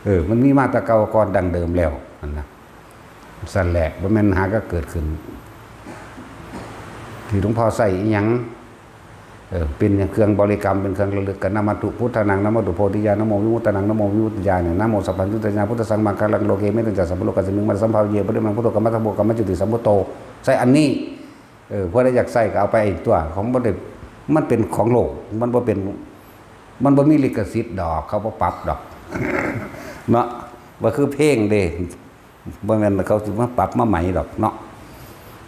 เออ มันมีมาแต่เก่าก่อนดั้งเดิมแล้ว นั่นนะ ซั่นแหละ บ่แม่นหากะเกิดขึ้น ที่หลวงพ่อใช้อิหยัง เออ เป็นเครื่องบริกรรม เป็นเครื่องระลึก ก็ นะมัตถุพุทธานัง นะมัตถุโพธิญาณ นะโมวิมุตตานัง นะโมวิมุตติญาณ นะโมสัพพัญญุตยา พุทธัสสังฆัง ฆรัง โลเก เมตัญจะ สัพพะโลกัสมิง มัตตสัมภาเว ปริมัง พุทโธ กัมมัตถโม กัมมจุติ สัมพุทโธ ใช้อันนี้ เออ ผู้ใดอยากใช้ก็เอาไปตัว ของบ่ได้ มันเป็นของโลก มันบ่เป็น มันบ่มีลิขสิทธิ์ดอก เขาบ่ปรับดอก เนาะ บ่คือเพลงเด้ บ่แม่นเขาสิมาปรับมาใหม่ดอกเนาะ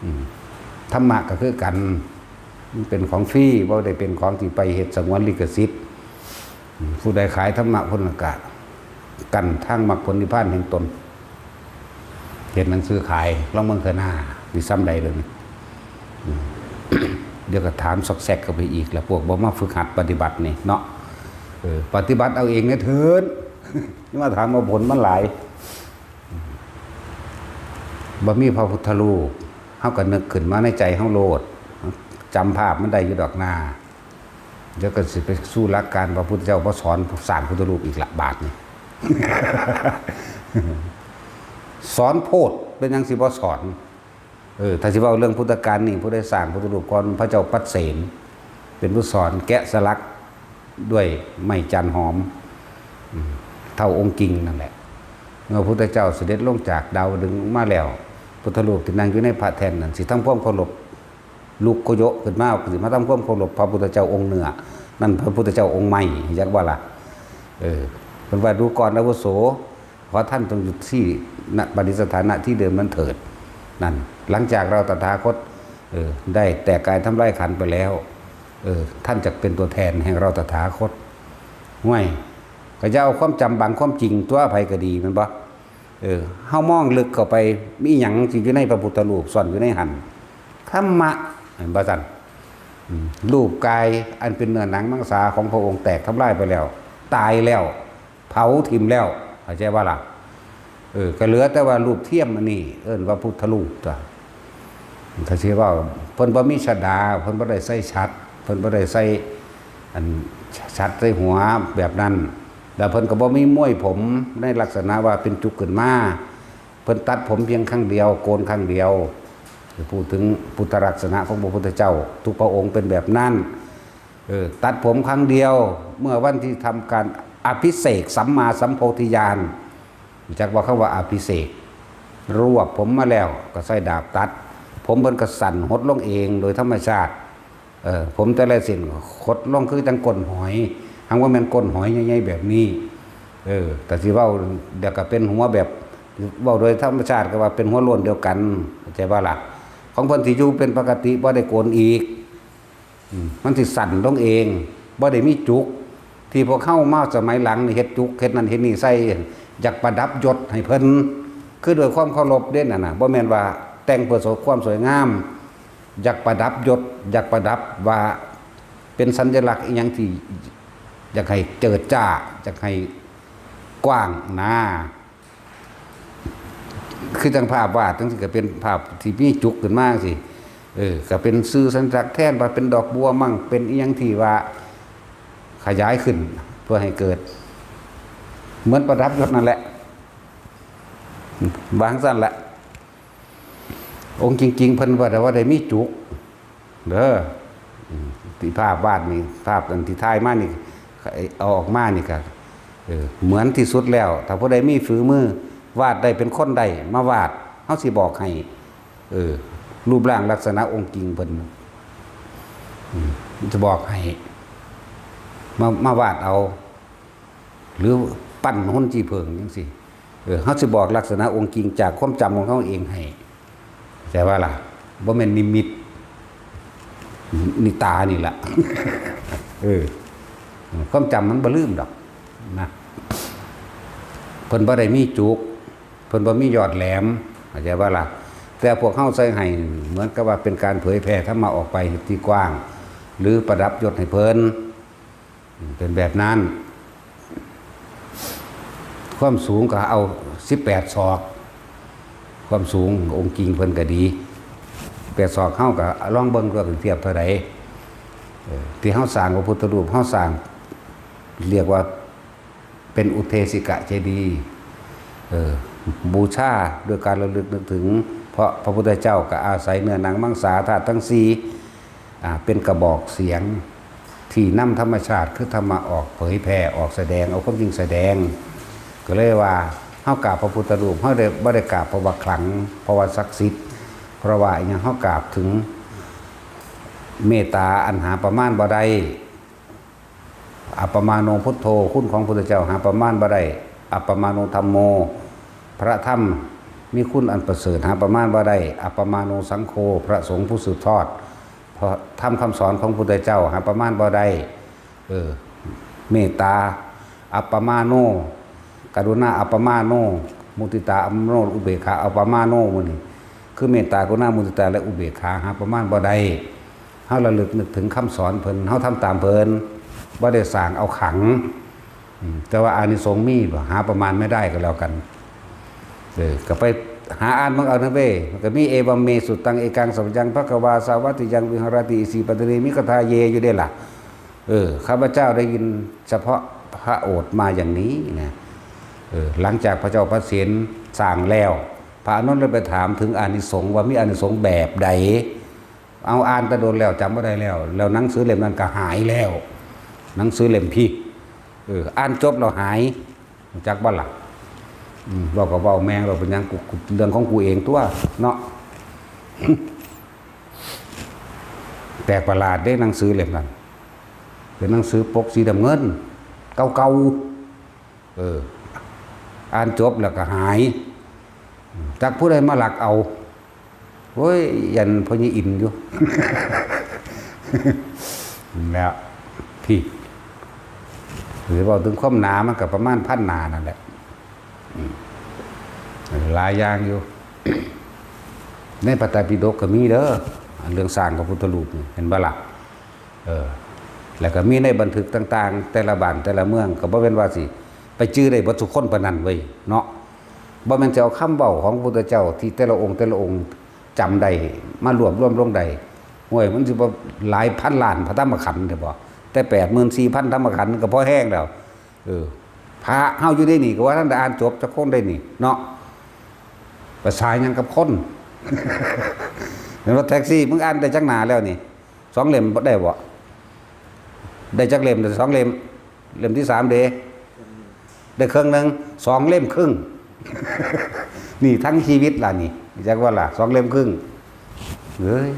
อืม ธรรมะก็คือกัน มันเป็นของฟรี บ่ได้เป็นของที่ไปเฮ็ดสงวนลิขสิทธิ์ อืม ผู้ใดขายธรรมะ ผู้นั้นก็กั้นทางมรรคผลนิพพานแห่งตน เฮ็ดหนังสือขาย ลองเบิ่งเทื่อหน้า สิส่ำใดเด้อนี่ อืม เดี๋ยวก็ถามซอกแซกเข้าไปอีก แล้วพวกบ่มาฝึกหัดปฏิบัตินี่เนาะ เออ ปฏิบัติเอาเองเนี่ยเถิด อย่ามาถามว่าผลมันหลาย บ่มีพระพุทธรูป เฮาก็นึกขึ้นมาในใจเฮาโลด จำภาพมันได้อยู่ดอกนา เดี๋ยวก็สิไปสู่หลักการ พระพุทธเจ้าบ่สอนสร้างพุทธรูปอีกละ บาดนี้ สอนโพด เป็นหยังสิบ่สอน เออ ถ้าสิเว้าเรื่องพุทธกาลนี่ ผู้ใดสร้างพุทธรูปก่อน พระเจ้าปัดเสน เป็นผู้สอนแกะสลักด้วยไม้จันหอม อืม เท่าองค์จริงนั่นแหละ เมื่อพระพุทธเจ้าเสด็จลงจากดาวดึงส์มาแล้ว พุทธรูปที่นั่งอยู่ในพระแท่นนั่น สิทำความเคารพ ลุกโขยะขึ้นมา สิมาทำความเคารพพระพุทธเจ้าองค์เนื้อ นั่นพระพุทธเจ้าองค์ไม้ จักว่าล่ะ เออ เพิ่นว่า ดูก่อนอาวุโส ขอท่านจงอยู่ที่ ณ ประดิษฐาน ณ ที่เดิมนั้นเถิด นั่น หลังจากเราตถาคต เออ ได้แตกกายทำลายขันธ์ไปแล้ว เออ ท่านจะเป็นตัวแทนแห่งเราตถาคต ห้วย ก็จะเอาความจำบังความจริงตัว ไผก็ดี แม่นบ่ เออ เฮามองลึกเข้าไป มีหยังสิอยู่ในพระพุทธรูป ซ่อนอยู่ในหั่น ธรรมะ เห็นบ่ซั่น อืม รูปกายอันเป็นเนื้อหนังมังสาของพระองค์แตกทำลายไปแล้ว ตายแล้ว เผาถิ่มแล้ว เข้าใจบ่ล่ะ เออ ก็เหลือแต่ว่ารูปเทียมอันนี้ เอิ้นว่าพุทธรูปตัว ถ้าสิเว้า เพิ่นบ่มีชฎา เพิ่นบ่ได้ใส่ฉัตร เพิ่นบ่ได้ใส่ อัน ฉัตรใส่หัวแบบนั้น แล้วเพิ่นก็บ่มีม้วยผมในลักษณะว่าเป็นจุกขึ้นมา เพิ่นตัดผมเพียงครั้งเดียว โกนครั้งเดียว พูดถึงพุทธลักษณะของพระพุทธเจ้า ทุกพระองค์เป็นแบบนั้น เออ ตัดผมครั้งเดียว เมื่อวันที่ทำการอภิเษกสัมมาสัมโพธิญาณ รู้จักว่าคำว่าอภิเษก รวบผมมาแล้วก็ใส่ดาบตัด ผมเพิ่นก็สั้นหดลงเองโดยธรรมชาติ เออ ผมแต่ละเส้นหดลงคือจั่งก้นหอย หากว่าแม่นก้นหอยใหญ่ๆแบบนี้ เออ แต่สิเว้า เดี๋ยวก็เป็นหัวแบบ เว้าโดยธรรมชาติก็ว่าเป็นหัวโล้นเดียวกัน เข้าใจบ่ล่ะ ของเพิ่นสิอยู่เป็นปกติ บ่ได้โกนอีก อืม มันสิสั้นลงเอง บ่ได้มีจุก ที่พวกเฮามาสมัยหลังนี่เฮ็ดจุกเฮ็ดนั่นเฮ็ดนี่ใส่ อยากประดับยศให้เพิ่น คือด้วยความเคารพเด้นั่นน่ะ บ่แม่นว่าแต่งเพื่อความสวยงาม อยากประดับยศ อยากประดับว่าเป็นสัญลักษณ์อีหยังที่อยากให้เจิดจ้า อยากให้กว้างนะ คือจั่งภาพวาดจั่งซี้ก็เป็นภาพที่มีจุกขึ้นมาจั่งซี้ เออ ก็เป็นสื่อสัญลักษณ์แทนว่าเป็นดอกบัวมั่ง เป็นอีหยังที่ว่าขยายขึ้นเพื่อให้เกิด เหมือนประดับยศนั่นแหละ วางซั่นแหละ องค์จริงๆ เพิ่นว่าแต่ว่าได้มีจุก เด้อ อืม ที่ภาพวาดนี่ ภาพอันที่ถ่ายมานี่ เอาออกมานี่ก็ เออ เหมือนที่สุดแล้ว ถ้าผู้ใดมีฝีมือ วาดได้เป็นคนได้ มาวาด เฮาสิบอกให้ เออ รูปร่างลักษณะองค์จริงเพิ่น อืม จะบอกให้ มา มาวาดเอา หรือปั้นหุ่นขี้ผึ้งจั่งซี้ เออ เฮาสิบอกลักษณะองค์จริงจากความจำของเฮาเองให้ เข้าใจว่าล่ะ บ่แม่นนิมิต นี่ตานี่ล่ะ เออ ความจำมันบ่ลืมดอกนะ เพิ่นบ่ได้มีจุก เพิ่นบ่มียอดแหลม เข้าใจว่าล่ะ แต่พวกเฮาใส่ให้เหมือนกับว่าเป็นการเผยแผ่ธรรมะออกไปที่กว้าง หรือประดับยศให้เพิ่น เป็นแบบนั้น ความสูงก็เอาสิบแปดศอก ความสูงองค์จริงเพิ่นก็ดี แปดศอก เฮาก็ลองเบิ่งว่าสิเทียบเท่าใด เออ ที่เฮาสร้างพระพุทธรูป เฮาสร้าง เรียกว่าเป็นอุเทสิกะเจดีย์ เออ บูชาด้วยการระลึกนึกถึง เพราะพระพุทธเจ้าก็อาศัยเนื้อหนังมังสาธาตุทั้งสี่ อ่า เป็นกระบอกเสียงที่นำธรรมชาติคือธรรมะออกเผยแผ่ออกแสดง เอาความจริงแสดง ก็เลยว่าเฮากราบพระพุทธรูป เฮาได้ บ่ได้กราบเพราะว่าขลัง เพราะว่าศักดิ์สิทธิ์ เพราะว่าอิหยัง เฮากราบถึงเมตตาอันหาประมาณบ่ได้ อัปปมาโนพุทโธ คุณของพุทธเจ้าหาประมาณบ่ได้ อัปปมาโนธัมโม พระธรรมมีคุณอันประเสริฐหาประมาณบ่ได้ อัปปมาโนสังโฆ พระสงฆ์ผู้สืบทอด พระธรรมคำสอนของพุทธเจ้าหาประมาณบ่ได้ เออ เมตตา อัปปมาโน กรุณา อัปปมาโน มุติตา อัปปมาโน อุเบกขา อัปปมาโน มื้อนี้ คือเมตตา กรุณา มุติตา และอุเบกขา หาประมาณบ่ได้ เฮาระลึกนึกถึงคำสอนเพิ่น เฮาทำตามเพิ่น บ่ได้สร้างเอาขลัง อืม แต่ว่าอานิสงส์มีบ่ หาประมาณไม่ได้ก็แล้วกัน เออ ก็ไปหาอ่านเบิ่งเอานะเว้ย มันก็มี เอวัมเม สุตตัง เอกัง สัพพัญญัง ภะคะวา สาวัตถิยัง วิหารติ อิสิปัตตะเนมิคทาเย อยู่เด้ล่ะ เออ ข้าพเจ้าได้ยินเฉพาะพระโอษฐ์มาอย่างนี้นะ เออ หลังจากพระเจ้าพระเศียรสร้างแล้ว พระอานนท์เลยไปถามถึงอานิสงส์ว่ามีอานิสงส์แบบใด เอาอ่านแต่โดนแล้วจำบ่ได้แล้ว แล้วหนังสือเล่มนั้นก็หายแล้ว หนังสือเล่มพี่ เออ อ่านจบแล้วหาย รู้จักบ่ล่ะ อืม เว้าก็เว้าแม่ง เว้าเป็นหยัง กู กู เรื่องของกูเองตั๊ว เนาะ แปลกประหลาดเด้ หนังสือเล่มนั้น เป็นหนังสือปกสีน้ำเงิน เก่าๆ เออ อ่านจบแล้วก็หาย จักผู้ใดมาลักเอา โอ้ย ยันพ่อใหญ่อินอยู่ แล้ว พี่ หรือเว้าถึงความหนามันก็ประมาณพันหน้านั่นแหละ อืม หลายอย่างอยู่ ในพระไตรปิฎกก็มีเด้อ เรื่องสร้างพระพุทธรูปนี่ เห็นบ่ล่ะ เออ แล้วก็มีในบันทึกต่างๆ แต่ละบ้านแต่ละเมือง ก็บ่แม่นว่าสิไปจื่อได้เบิดทุกคนปานนั้นเว้ย เนาะ บ่แม่นสิเอาคำเว้าของพระพุทธเจ้าที่แต่ละองค์แต่ละองค์จำได้ มารวบรวมลงได้ โอ้ย มันสิบ่หลายพันล้านพระธรรมขันธ์เด้บ่ แต่แปดหมื่นสี่พันธรรมขันธ์ก็พอแฮงแล้ว เออ พระเฮาอยู่ในนี่ก็ว่าทันได้อ่านจบจักคนได้นี่ เนาะ ภาษาหยังกับคน เห็นว่าแท็กซี่ มึงอ่านได้จักหน้าแล้วนี่ สองเล่มได้บ่ ได้จักเล่ม ได้สองเล่ม เล่มที่สามเด้ ได้ครึ่งหนึ่ง สองเล่มครึ่ง นี่ทั้งชีวิตล่ะนี่ จักว่าล่ะ สองเล่มครึ่ง เฮ้ย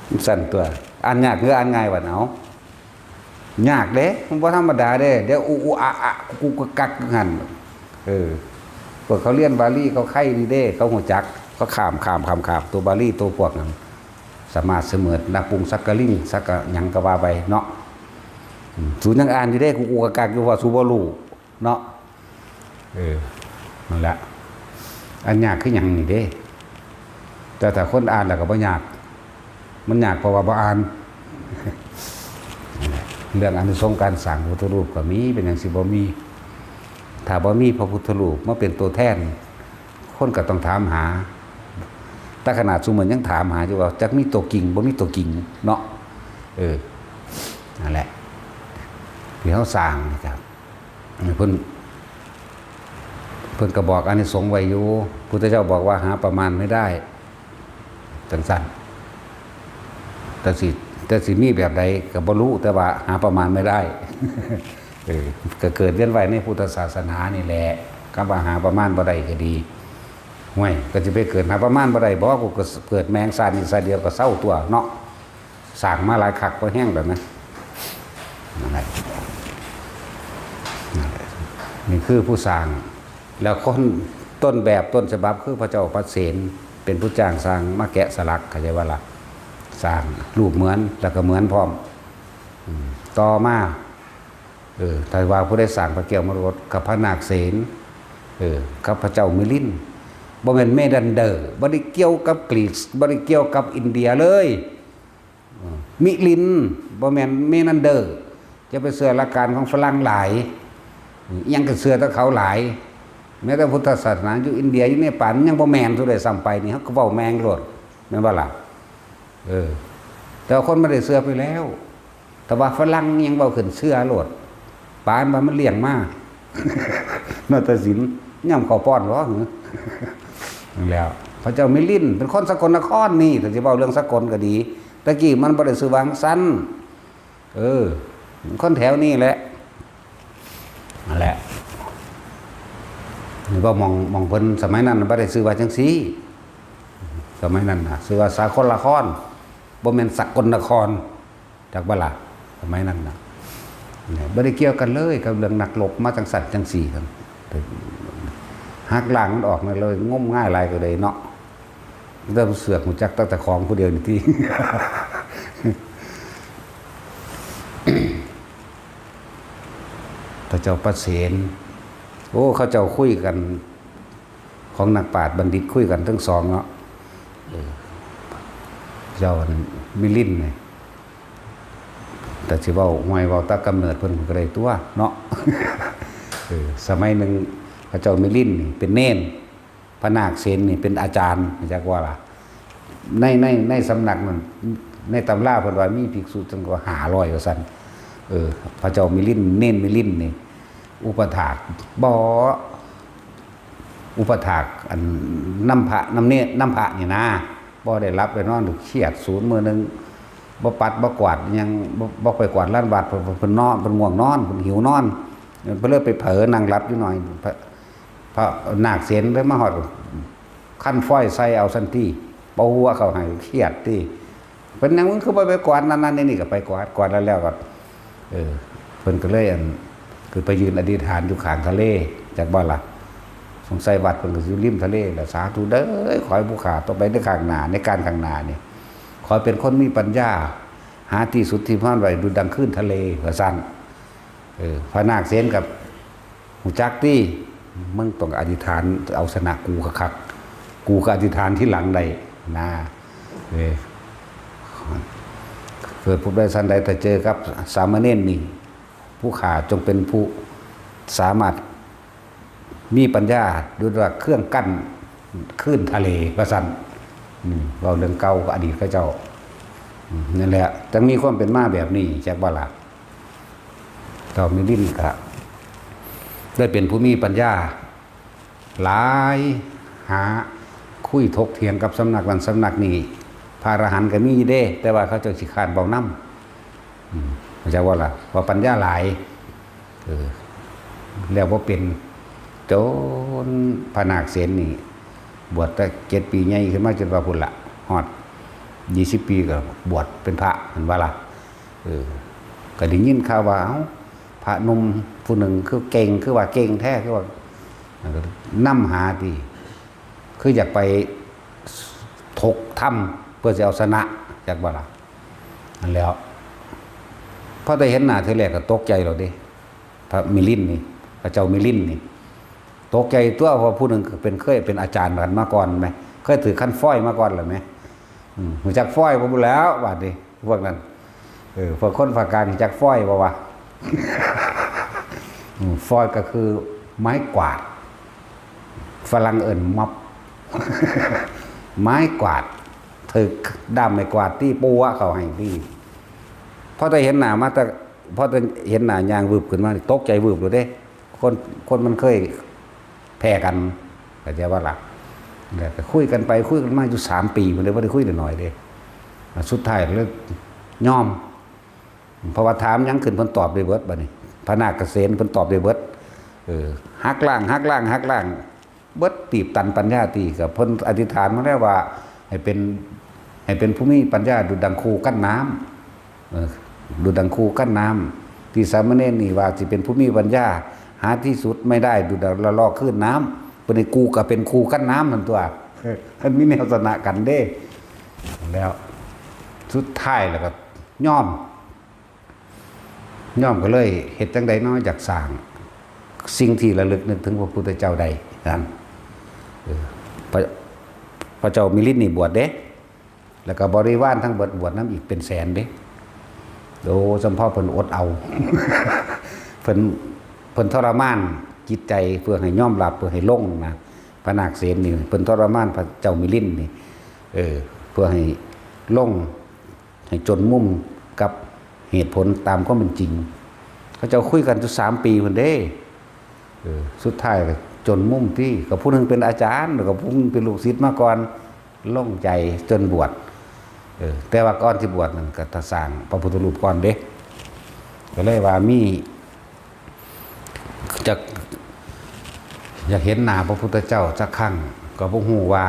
มันสั่นตั๊ว อ่านยากหรืออ่านง่ายวะ เอา ยากเด้ มันบ่ธรรมดาเด้ เดี๋ยวอุ อุ อะ อะ กุกกักกักหั่น เออ พวกเขาเรียนบาลีเขาไคร่ดีเด้ เขาฮู้จัก เขาข้าม ข้าม ข้าม ข้าม ตัวบาลีตัวพวกนั้น สามารถเสมอนะปุงสักกะลิง สักกะหยังก็ว่าไปเนาะ สูยังอ่านอยู่เด้ กูกูกะกักอยู่ว่าสูบ่รู้เนาะ เออ นั่นแหละ อันยากคือหยังนี่เด้ แต่ถ้าคนอ่านแล้วก็บ่ยาก มันยากเพราะว่าบ่อ่าน เรื่องอานิสงส์การสร้างพระพุทธรูปก็มี เป็นหยังสิบ่มี ถ้าบ่มีพระพุทธรูปมาเป็นตัวแทน คนก็ต้องถามหา แต่ขนาดซุมื้อยังถามหาอยู่ว่าจักมีตัวจริงบ่มีตัวจริงเนาะ เออ นั่นแหละ ที่เฮาสร้างนี่ครับ เพิ่น เพิ่นก็บอกอานิสงส์ไว้อยู่ พุทธเจ้าบอกว่าหาประมาณไม่ได้ จังซั่น แต่สิ แต่สิมีแบบใดก็บ่รู้ แต่ว่าหาประมาณไม่ได้ เออ ก็เกิดเวียนว่ายในพุทธศาสนานี่แหละ คำว่าหาประมาณบ่ได้ก็ดี ห่วย ก็สิไปเกิดหาประมาณบ่ได้บ่ กูก็เกิดแม่งชาตินี้ชาติเดียวก็เซาตัวเนาะ สร้างมาหลายคักพอแฮงแล้วนะ นั่นแหละ นั่นแหละ นี่คือผู้สร้าง แล้วคนต้นแบบต้นฉบับคือพระเจ้าปเสน เป็นผู้จ้างสร้างมาแกะสลัก เข้าใจบ่ล่ะ สร้างรูปเหมือน แล้วก็เหมือนพร้อม อืม ต่อมา เออ ถ้าว่าผู้ใดสร้างพระแก้วมรกต กับพระนาคเสน เออ กับพระเจ้ามิลิน บ่แม่นเมนันเดอร์ บ่ได้เกี่ยวกับกรีก บ่ได้เกี่ยวกับอินเดียเลย เออ มิลิน บ่แม่นเมนันเดอร์ จะไปเชื่อหลักการของฝรั่งหลาย อิหยังก็เชื่อแต่เขาหลาย แม้แต่พุทธศาสนาอยู่อินเดีย อยู่เนปาล มันยังบ่แม่นซะด้วยซ้ำไป นี่เฮาก็เว้าแม่งโลด แม่นบ่ล่ะ เออ แต่ว่าคนบ่ได้เชื่อไปแล้ว แต่ว่าฝรั่งยังเว้าขึ้นเชื่อโลด ปานว่ามันเลี้ยงมา นาฏศิลป์ย่ำข้าวป้อนบ่ หึ นั่นแหล้ว พระเจ้ามิลินเป็นคนสกลนครนี่ ถ้าสิเว้าเรื่องสกลก็ดี ตะกี้มันบ่ได้ชื่อว่าจั่งซั้น เออ คนแถวนี้แหละ นั่นแหละ นี่ก็มอง มองเพิ่นสมัยนั้นบ่ได้ชื่อว่าจั่งซี้ สมัยนั้นน่ะ ชื่อว่าสาครนคร บ่แม่นสกลนคร จักบ่ล่ะ สมัยนั้นน่ะ เนี่ย บ่ได้เกี่ยวกันเลยกับเรื่องนักรบมาจั่งซั้นจั่งซี้ครับ หักล้างมันออกนั่นเลย งมงายหลายก็เลยเนาะ แต่เสือกฮู้จักแต่เจ้าของผู้เดียวนี่ติ พระเจ้าปเสน โอ้ เขาเจ้าคุยกัน ของนักปราชญ์บัณฑิตคุยกันทั้งสองเนาะ เออ เจ้ามิลินเนี่ย แต่สิเว้า ห่วย เว้าแต่กำเนิดเพิ่นก็ได้ตัวเนาะ เออ สมัยหนึ่งพระเจ้ามิลินนี่เป็นเณร พระนาคเสนนี่เป็นอาจารย์ จักว่าล่ะ ใน ใน ในสำนักนั้น ในตำราเพิ่นว่ามีภิกษุจั่งกว่าห้าร้อยว่าซั่น เออ พระเจ้ามิลิน เณรมิลินนี่ อุปถาก บ่ อุปถาก อันนำพระ นำเณร นำพระนี่นะ บ่ได้หลับได้นอน เครียดสูน มื้อหนึ่ง บ่ปัดบ่กวาดหยัง บ่ บ่ไปกวาดลานวัด เพิ่น เพิ่นนอน เพิ่นง่วงนอน เพิ่นหิวนอน เพิ่นเลยไปเผลอนั่งหลับอยู่หน่อย พระ พระนาคเสนเลยมาฮอด คันฟอยใส่เอาซั่นติ เป่าหัวเขาให้ เครียดติ เป็นหยังมึงคือบ่ไปกวาดนั่นนั่นนี่นี่ ก็ไปกวาด กวาดแล้วแล้วก็ เออ เพิ่นก็เลยอัน คือไปยืนอธิษฐานอยู่ข้างทะเล จักบ่ล่ะ สงสัยวัดเพิ่นก็อยู่ริมทะเลล่ะ สาธุเด้อ ขอให้ผู้ข้าต่อไปในข้างหน้า ในการข้างหน้านี่ ขอให้เป็นคนมีปัญญา หาที่สุดที่พานไว้ดุจดังคลื่นทะเล ว่าซั่น เออ พระนาคเสนกับ ฮู้จักติ มึงต้องอธิษฐานเอาชนะกูคักๆ กูก็อธิษฐานทีหลังได้นะ เออ เกิดพบได้สันใด ถ้าเจอกับสามเณรนี่ ผู้ข้าจงเป็นผู้สามารถมีปัญญาดุจว่าเครื่องกั้นคลื่นทะเล ว่าซั่น อืม เว้าเรื่องเก่า อดีตเขาเจ้า อืม นั่นแหละ จั่งมีความเป็นมาแบบนี้ จักบ่ล่ะ เจ้ามิลินก็ได้เป็นผู้มีปัญญาหลาย หาคุยถกเถียงกับสำนักนั้นสำนักนี้ พระอรหันต์ก็มีอยู่เด้ แต่ว่าเขาเจ้าขี้คร้านเว้านำ อืม เข้าใจบ่ล่ะ ว่าปัญญาหลาย เออ แล้วบ่เป็น จนพระนาคเสนนี่ บวชแต่เจ็ดปี ใหญ่ขึ้นมาจนว่าพุ้นละ ฮอดยี่สิบปีก็บวชเป็นพระ หั้นว่าล่ะ เออ ก็ได้ยินข่าวว่า เอ้า พระหนุ่มผู้หนึ่งคือเก่ง คือว่าเก่งแท้ คือว่านำหาติ คืออยากไปถกธรรมเพื่อสิเอาชนะ จักบ่ล่ะ นั่นแหล้ว พ อได้เห็นหน้าเทื่อแรกก็ตกใจแล้วเด้ พระมิลินนี่ พระเจ้ามิลินนี่ ตกใจตัว เพราะผู้หนึ่งเป็น เคยเป็นอาจารย์กันมาก่อนไหม เคยถือคันฟอยมาก่อนหรือไหม อืม รู้จักฟอยบ่บุแล้วบาดนี้ พวกนั้น เออ พวกคนภาคกลางรู้จักฟอยบ่วะ อืม ฟอยก็คือไม้กวาด ฝรั่งเอิ้น mop ไม้กวาด ถือด้ามไม้กวาดตีปัวเขาให้ตี พอได้เห็นหน้ามาแต่ พอได้เห็นหน้ายางวืบขึ้นมานี่ตกใจวืบเลยเด้ คน คนมันเคยแพ้กัน เข้าใจว่าล่ะ แล้วก็คุยกันไปคุยกันมาอยู่สามปี มันเลยบ่ได้คุยน้อยๆเด้ สุดท้ายเลยยอม เพราะว่าถามหยังขึ้นเพิ่นตอบได้เบิดบัดนี้ พระนาคเษนเพิ่นตอบได้เบิด เออ หักล้าง หักล้าง หักล้าง เบิดตีบตันปัญญาตี ก็เพิ่นอธิษฐานมาแล้วว่า ให้เป็น ให้เป็นผู้มีปัญญาดุจดังคูกั้นน้ำ เออ ดุจดังคูกั้นน้ำ ที่สามเณรนี่ว่าสิเป็นผู้มีปัญญา หาที่สุดไม่ได้ ดุจดังละลอกคลื่นน้ำ เพิ่นนี่ กูก็เป็นคูกั้นน้ำนั่นตัว เออ มันมีแนวชนะกันเด้ แล้ว สุดท้ายแล้วก็ยอม ยอมก็เลยเฮ็ดจั่งใดเนาะ อยากสร้างสิ่งที่ระลึกนึกถึงพระพุทธเจ้าได้นั่น เออ พระ พระเจ้ามิลินนี่บวชเด้ แล้วก็บริวารทั้งเบิดบวชนำอีกเป็นแสนเด้ โอ้ สำพ่อเพิ่นอดเอา เพิ่น เพิ่นทรมานจิตใจเพื่อให้ยอมรับ เพื่อให้ลงนะ พระนาคเษนนี่ เพิ่นทรมานพระเจ้ามิลินนี่ เออ เพื่อให้ลง ให้จนมุมกับเหตุผลตามความเป็นจริง เขาเจ้าคุยกันอยู่สามปีพุ้นเด้ เออ สุดท้ายก็จนมุมที่ ก็ผู้หนึ่งเป็นอาจารย์ แล้วก็ผู้หนึ่งเป็นลูกศิษย์มาก่อน ลงใจจนบวช เออ แต่ว่าก่อนที่บวชนั่นก็สร้างพระพุทธรูปก่อนเด้ ก็เลยว่ามี จะ อยากเห็นหน้าพระพุทธเจ้าสักครั้ง ก็บ่ฮู้ว่า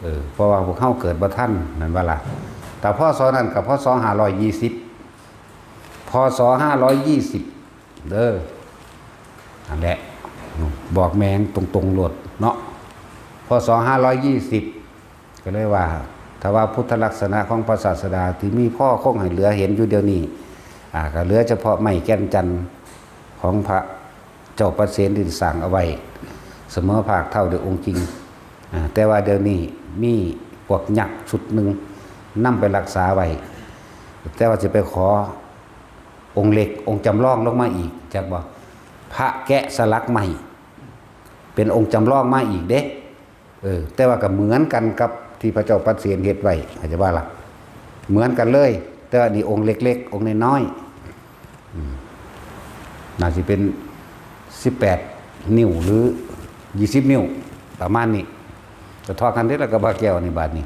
เออ เพราะว่าพวกเฮาเกิดบ่ทัน นั่นว่าล่ะ แต่ พ.ศ. นั้นก็ พ.ศ. ห้าร้อยยี่สิบ พ.ศ. ห้าร้อยยี่สิบ เด้อ นั่นแหละ บอกแม่งตรงๆโลดเนาะ พ.ศ. ห้าร้อยยี่สิบ ก็เลยว่า ถ้าว่าพุทธลักษณะของพระศาสดาที่มีพอคงให้เหลือเห็นอยู่เดี๋ยวนี้ อ่า ก็เหลือเฉพาะไม้แก่นจันทน์ของพระเจ้าประเสนที่สร้างเอาไว้ เสมอภาคเท่าเดียวองค์จริง อ่า แต่ว่าเดี๋ยวนี้มีพวกยักษ์ชุดหนึ่งนำไปรักษาไว้ แต่ว่าสิไปขอองค์เล็กองค์จำลองลงมาอีก จักบ่ พระแกะสลักไม้ เป็นองค์จำลองมาอีกเด้ เออ แต่ว่าก็เหมือนกันกับที่พระเจ้าประเสนเฮ็ดไว้ เข้าใจว่าล่ะ เหมือนกันเลย แต่ว่านี่องค์เล็กๆ องค์น้อยๆ อืม น่าสิเป็นสิบแปดนิ้วหรือยี่สิบนิ้ว ประมาณนี้ ก็เท่ากันเด้ แล้วก็พระแก้วนี่บาดนี้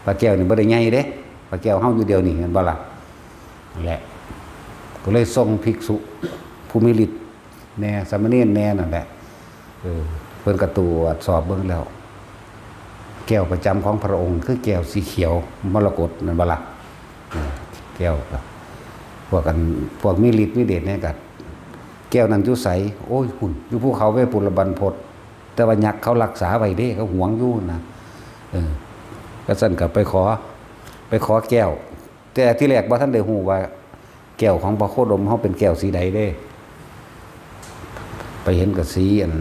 พระแก้วนี่บ่ได้ใหญ่เด้ พระแก้วเฮาอยู่เดียวนี่ แม่นบ่ล่ะ นั่นแหละ ก็เลยส่งภิกษุผู้มีฤทธิ์แหน่ สามเณรแหน่นั่นแหละ เออ เพิ่นก็ตรวจสอบเบิ่งแล้ว แก้วประจำของพระองค์คือแก้วสีเขียวมรกต นั่นบ่ล่ะ เออ แก้วก็ พวกกัน พวกมีฤทธิ์มีเดชเนี่ยก็ แก้วนั้นอยู่ไส โอ้ย พุ้น อยู่ภูเขาเวปุลบรรพต แต่ว่ายักษ์เขารักษาไว้เด้ เขาหวงอยู่นะ เออ ก็ซั่นก็ไปขอ ไปขอแก้ว แต่ที่แรกบ่ทันได้ฮู้ว่า แก้วของพระโคดมเฮาเป็นแก้วสีใดเด้ ไปเห็นก็สีอัน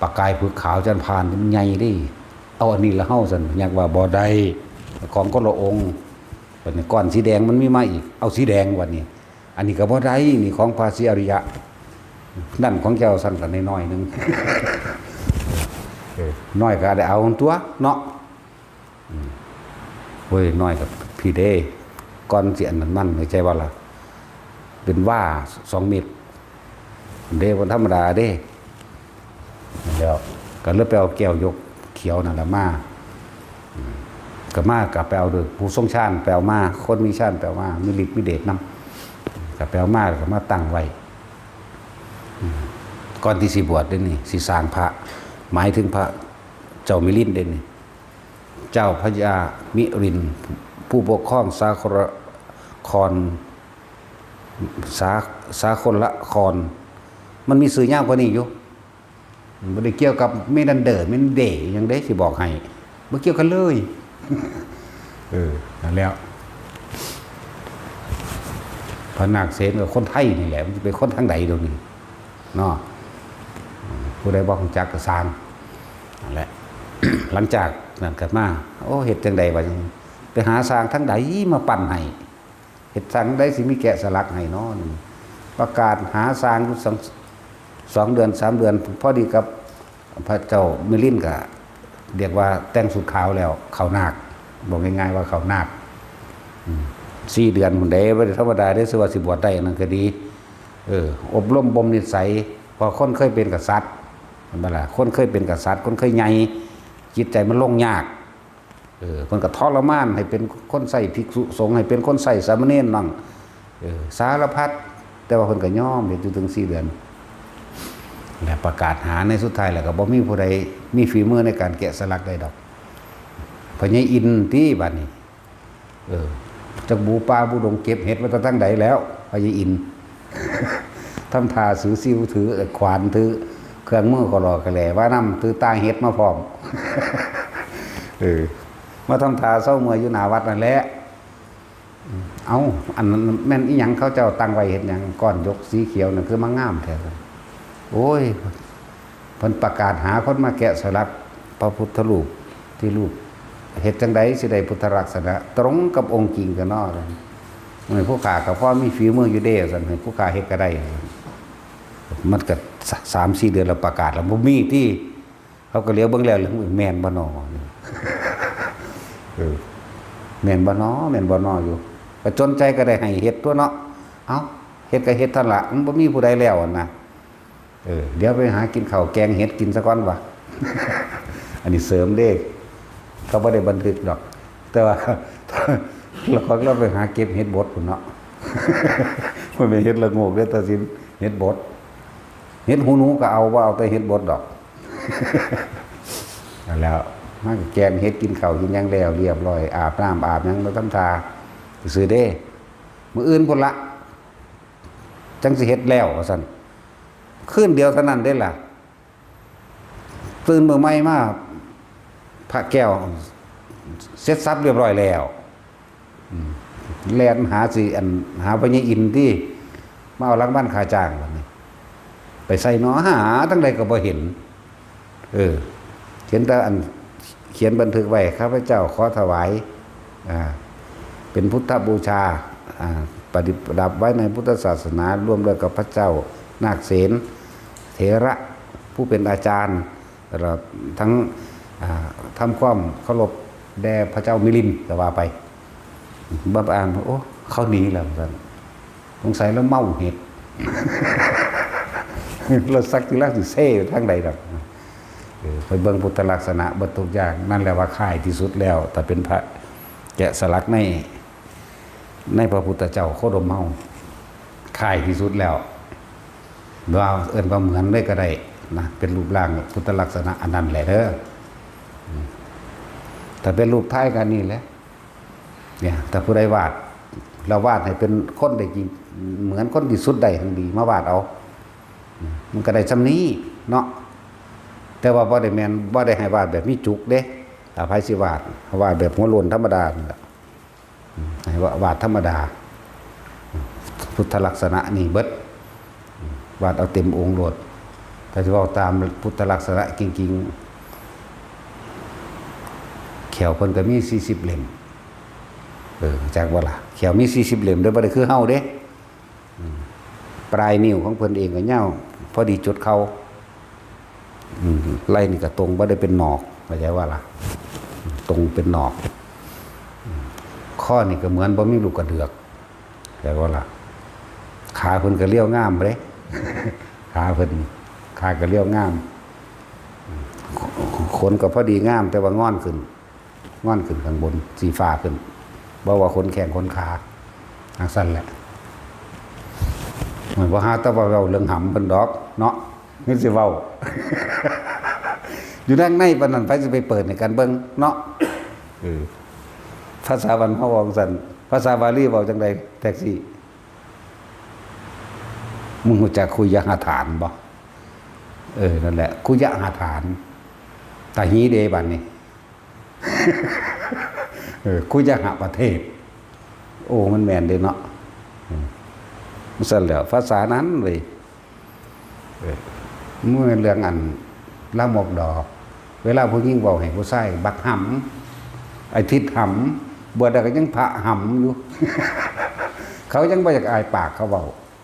ประกายผึกขาวจันทร์พาน มันใหญ่เด้ เอาอันนี้ละเฮา ซั่น ยักษ์ว่าบ่ได้ ของคนละองค์ บัดนี้ก้อนสีแดงมันมีมาอีก เอาสีแดง บัดนี้ อันนี้ก็บ่ได้ นี่ของพระศรีอริยะ นั่นของเจ้า ซั่นก็น้อยๆหนึ่ง เออ น้อยก็ได้เอาตัวเนาะ อืม โอ้ย น้อยกับพี่เด้ ก่อนสิอันนั้นมัน เข้าใจบ่ล่ะ เป็นว่าสองเมตรเด้ บ่ธรรมดาเด้ แล้วก็เลยไปเอาแก้วยกเขียวนั่นแหละมา อืม ก็มา ก็ไปเอาโดยผู้ทรงฌานไปเอามา คนมีฌานไปเอามา มีฤทธิ์มีเดชนำ ก็ไปเอามา แล้วก็มาตั้งไว้ อืม ก่อนที่สิบวชเด้นี่ สิสร้างพระ หมายถึงพระเจ้ามิลินเด้นี่ เจ้าพญามิรินทร์ ผู้ปกครองสาครคร สา สาครละคร มันมีชื่อยาวกว่านี้อยู่ มันบ่ได้เกี่ยวกับเมนันเดอร์ เมนันเดย์หยังเด้ สิบอกให้ บ่เกี่ยวกันเลย เออ นั่นแล้ว พ นาคเสนกับคนไทยนี่แหละ มันจะเป็นคนทางใดเดี๋ยวนี้เนาะ ผู้ใดบ่ฮู้จักก็ซ่างนั่นแหละ หลังจากนั้นก็มา โอ้ เฮ็ดจังใดวะ ไปหาซ่างทางใดมาปั้นให้ เฮ็ดซ่างใดสิมีแกะสลักให้เนาะ ประกาศหาซ่างอยู่สอง สองเดือน สามเดือน พอดีกับพระเจ้ามิลินก็เรียกว่าแต่งชุดขาวแล้ว เข้านาค บอกง่ายๆว่าเข้านาค อืม สี่เดือนพุ้นเด้ บ่ได้ธรรมดาเด้ สิว่าสิบวชได้นั่นก็ดี เออ อบรมบ่มนิสัย เพราะคนเคยเป็นกษัตริย์ เห็นบ่ล่ะ คนเคยเป็นกษัตริย์ คนเคยใหญ่ จิตใจมันลงยาก เออ เพิ่นก็ทรมานให้เป็นคนใช้ภิกษุสงฆ์ ให้เป็นคนใช้สามเณรนั่น เออ สารพัด แต่ว่าเพิ่นก็ยอมเฮ็ดอยู่ถึงสี่เดือน และประกาศหาในสุดท้ายแล้วก็บ่มีผู้ใดมีฝีมือในการแกะสลักได้ดอก พญาอินทร์ติบัดนี้ เออ จักบูป่าบูดงเก็บเห็ดมาแต่ทางใดแล้ว พญาอินทร์ ทำท่าถือซิวถือขวานถือเครื่องมือก็หลอกกะแหล่ว่านำ ถือตาเห็ดมาพร้อม เออ มาทำท่าเซาเมื่อยอยู่หน้าวัดนั่นแหละ เอ้า อันนั้นแม่นอีหยัง เขาเจ้าตั้งไว้เฮ็ดหยัง ก้อนหยกสีเขียวนั่นคือมางามแท้ โอ้ย เพิ่นประกาศหาคนมาแกะสลักพระพุทธรูป ที่รูป เฮ็ดจังใดสิได้พุทธลักษณะ ตรงกับองค์จริงกันเนาะ เมื่อผู้ข้าก็พอมีฝีมืออยู่เด้ ซั่น ให้ผู้ข้าเฮ็ดก็ได้ มันก็ส- สามสี่เดือนแล้ว ประกาศแล้วบ่มีติ เขาก็เหลียวเบิ่งแล้ว แม่นบ่น้อ เออ แม่นบ่น้อ แม่นบ่น้ออยู่ ก็จนใจก็ได้ให้เฮ็ดตั๊วเนาะ เอ้า เฮ็ดก็เฮ็ดเท่านั้นละ มันบ่มีผู้ใดแล้วหั่นนะ เออ เดี๋ยวไปหากินข้าวแกงเห็ดกินซะก่อนวะ อันนี้เสริมเด้ เขาบ่ได้บันทึกดอก แต่ว่า ละครเราไปหาเก็บเห็ดบดพุ้นเนาะ มันเป็นเห็ดละโงกเด้อ ตาสิน เห็ดบด เห็ดหูหนูก็เอา บ่เอาแต่เห็ดบดดอก นั่นแหล้ว มาก็แกงเห็ด กินข้าวกินหยังแล้วเรียบร้อย อาบน้ำอาบหยัง แล้วทำท่าซื่อเด้ มื้ออื่นพุ้นละ จังสิเฮ็ดแล้ว ว่าซั่น คืนเดียวเท่านั้นเด้ล่ะ ตื่นมื้อใหม่มา พระแก้วเสร็จสรรพเรียบร้อยแล้ว อืม แล่นหาสิ อัน หาพญาอินทร์ติ มาเอารางวัลค่าจ้างบัดนี้ ไปใส่หนอ หาทางใดก็บ่เห็น เออ เห็นแต่อันเขียนบันทึกไว้ ข้าพเจ้าขอถวาย อ่า เป็นพุทธบูชา อ่า ประดิษฐประดับไว้ในพุทธศาสนา ร่วมด้วยกับพระเจ้านาคเสน เถระผู้เป็นอาจารย์ ตลอดทั้ง อ่า ทำความเคารพแด่พระเจ้ามิลิน ก็ว่าไป บัดอ่าน โอ้ เขาหนีแล้ว ว่าซั่น สงสัยแล้วเมาเห็ด เราสักทีละสิเซ่ไปทางใดดอก เออ ไปเบิ่งพุทธลักษณะเบิดทุกอย่าง นั่นแหละว่าคล้ายที่สุดแล้ว แต่เป็นพระแกะสลักใน ในพระพุทธเจ้าโคดมเฮา คล้ายที่สุดแล้ว ว่าเอิ้นว่าเหมือนเลยก็ได้นะ เป็นรูปร่างพุทธลักษณะอันนั้นแหละเด้อ อืม ถ้าเป็นรูปไทยก็นี่แหละ เนี่ย ถ้าผู้ใดวาด เราวาดให้เป็นคนได้จริง เหมือนคนที่สุดได้ทั้งดี มาวาดเอา อืม มันก็ได้ส่ำนี้เนาะ แต่ว่าบ่ได้แม่น บ่ได้ให้วาดแบบมีจุกเด้ ถ้าไผสิวาด วาดแบบหัวโล้นธรรมดานี่ล่ะ อืม ให้วาด วาดธรรมดา พุทธลักษณะนี่เบิด อืม วาดเอาเต็มองค์โลด ถ้าสิเว้าตามพุทธลักษณะจริงๆ แข้วเพิ่นก็มีสี่สิบเล่ม เออ จักบ่ล่ะ แข้วมีสี่สิบเล่มเด้อ บ่ได้คือเฮาเด้ อืม ปลายนิ้วของเพิ่นเองก็ยาว พอดีจุดเข่า อืม ไหล่นี่ก็ตรง บ่ได้เป็นหนอก เข้าใจว่าล่ะ ตรงเป็นหนอก อืม ข้อนี่ก็เหมือนบ่มีลูกกระเดือก เข้าใจว่าล่ะ ขาเพิ่นก็เรียวงามเด้ ขาเพิ่น ขาก็เรียวงาม อืม ขนก็พอดีงาม แต่ว่างอนขึ้น งอนขึ้นข้างบน สีฟ้าขึ้น บ่ว่าขนแข้งขนขา จั่งซั่นแหละ มันบ่หาแต่ว่าเว้าเรื่องหำเพิ่นดอกเนาะ นี่สิเว้า อยู่ด้านในปานนั้น ไผสิไปเปิดให้กันเบิ่งเนาะ เออ ภาษาบ้านเฮาเว้าจั่งซั่น ภาษาบาลีเว้าจั่งใด แท็กซี่ มึงรู้จักคุยหฐานบ่ เออ นั่นแหละ คุยหฐาน ตาหีเด้บัดนี้ เออ คุยหประเทศ โอ้ มันแม่นเด้เนาะ อืม ซั่นแหล้ว ภาษานั้นเว้ย เออ เมื่อเรื่องอันลามกดอก เวลาผู้หญิงเว้าให้ผู้ชาย บักหำ ไอ้ทิดหำ บวชแล้วก็ยังพระหำอยู่ เขายังบ่อยากอายปากเขาเว้า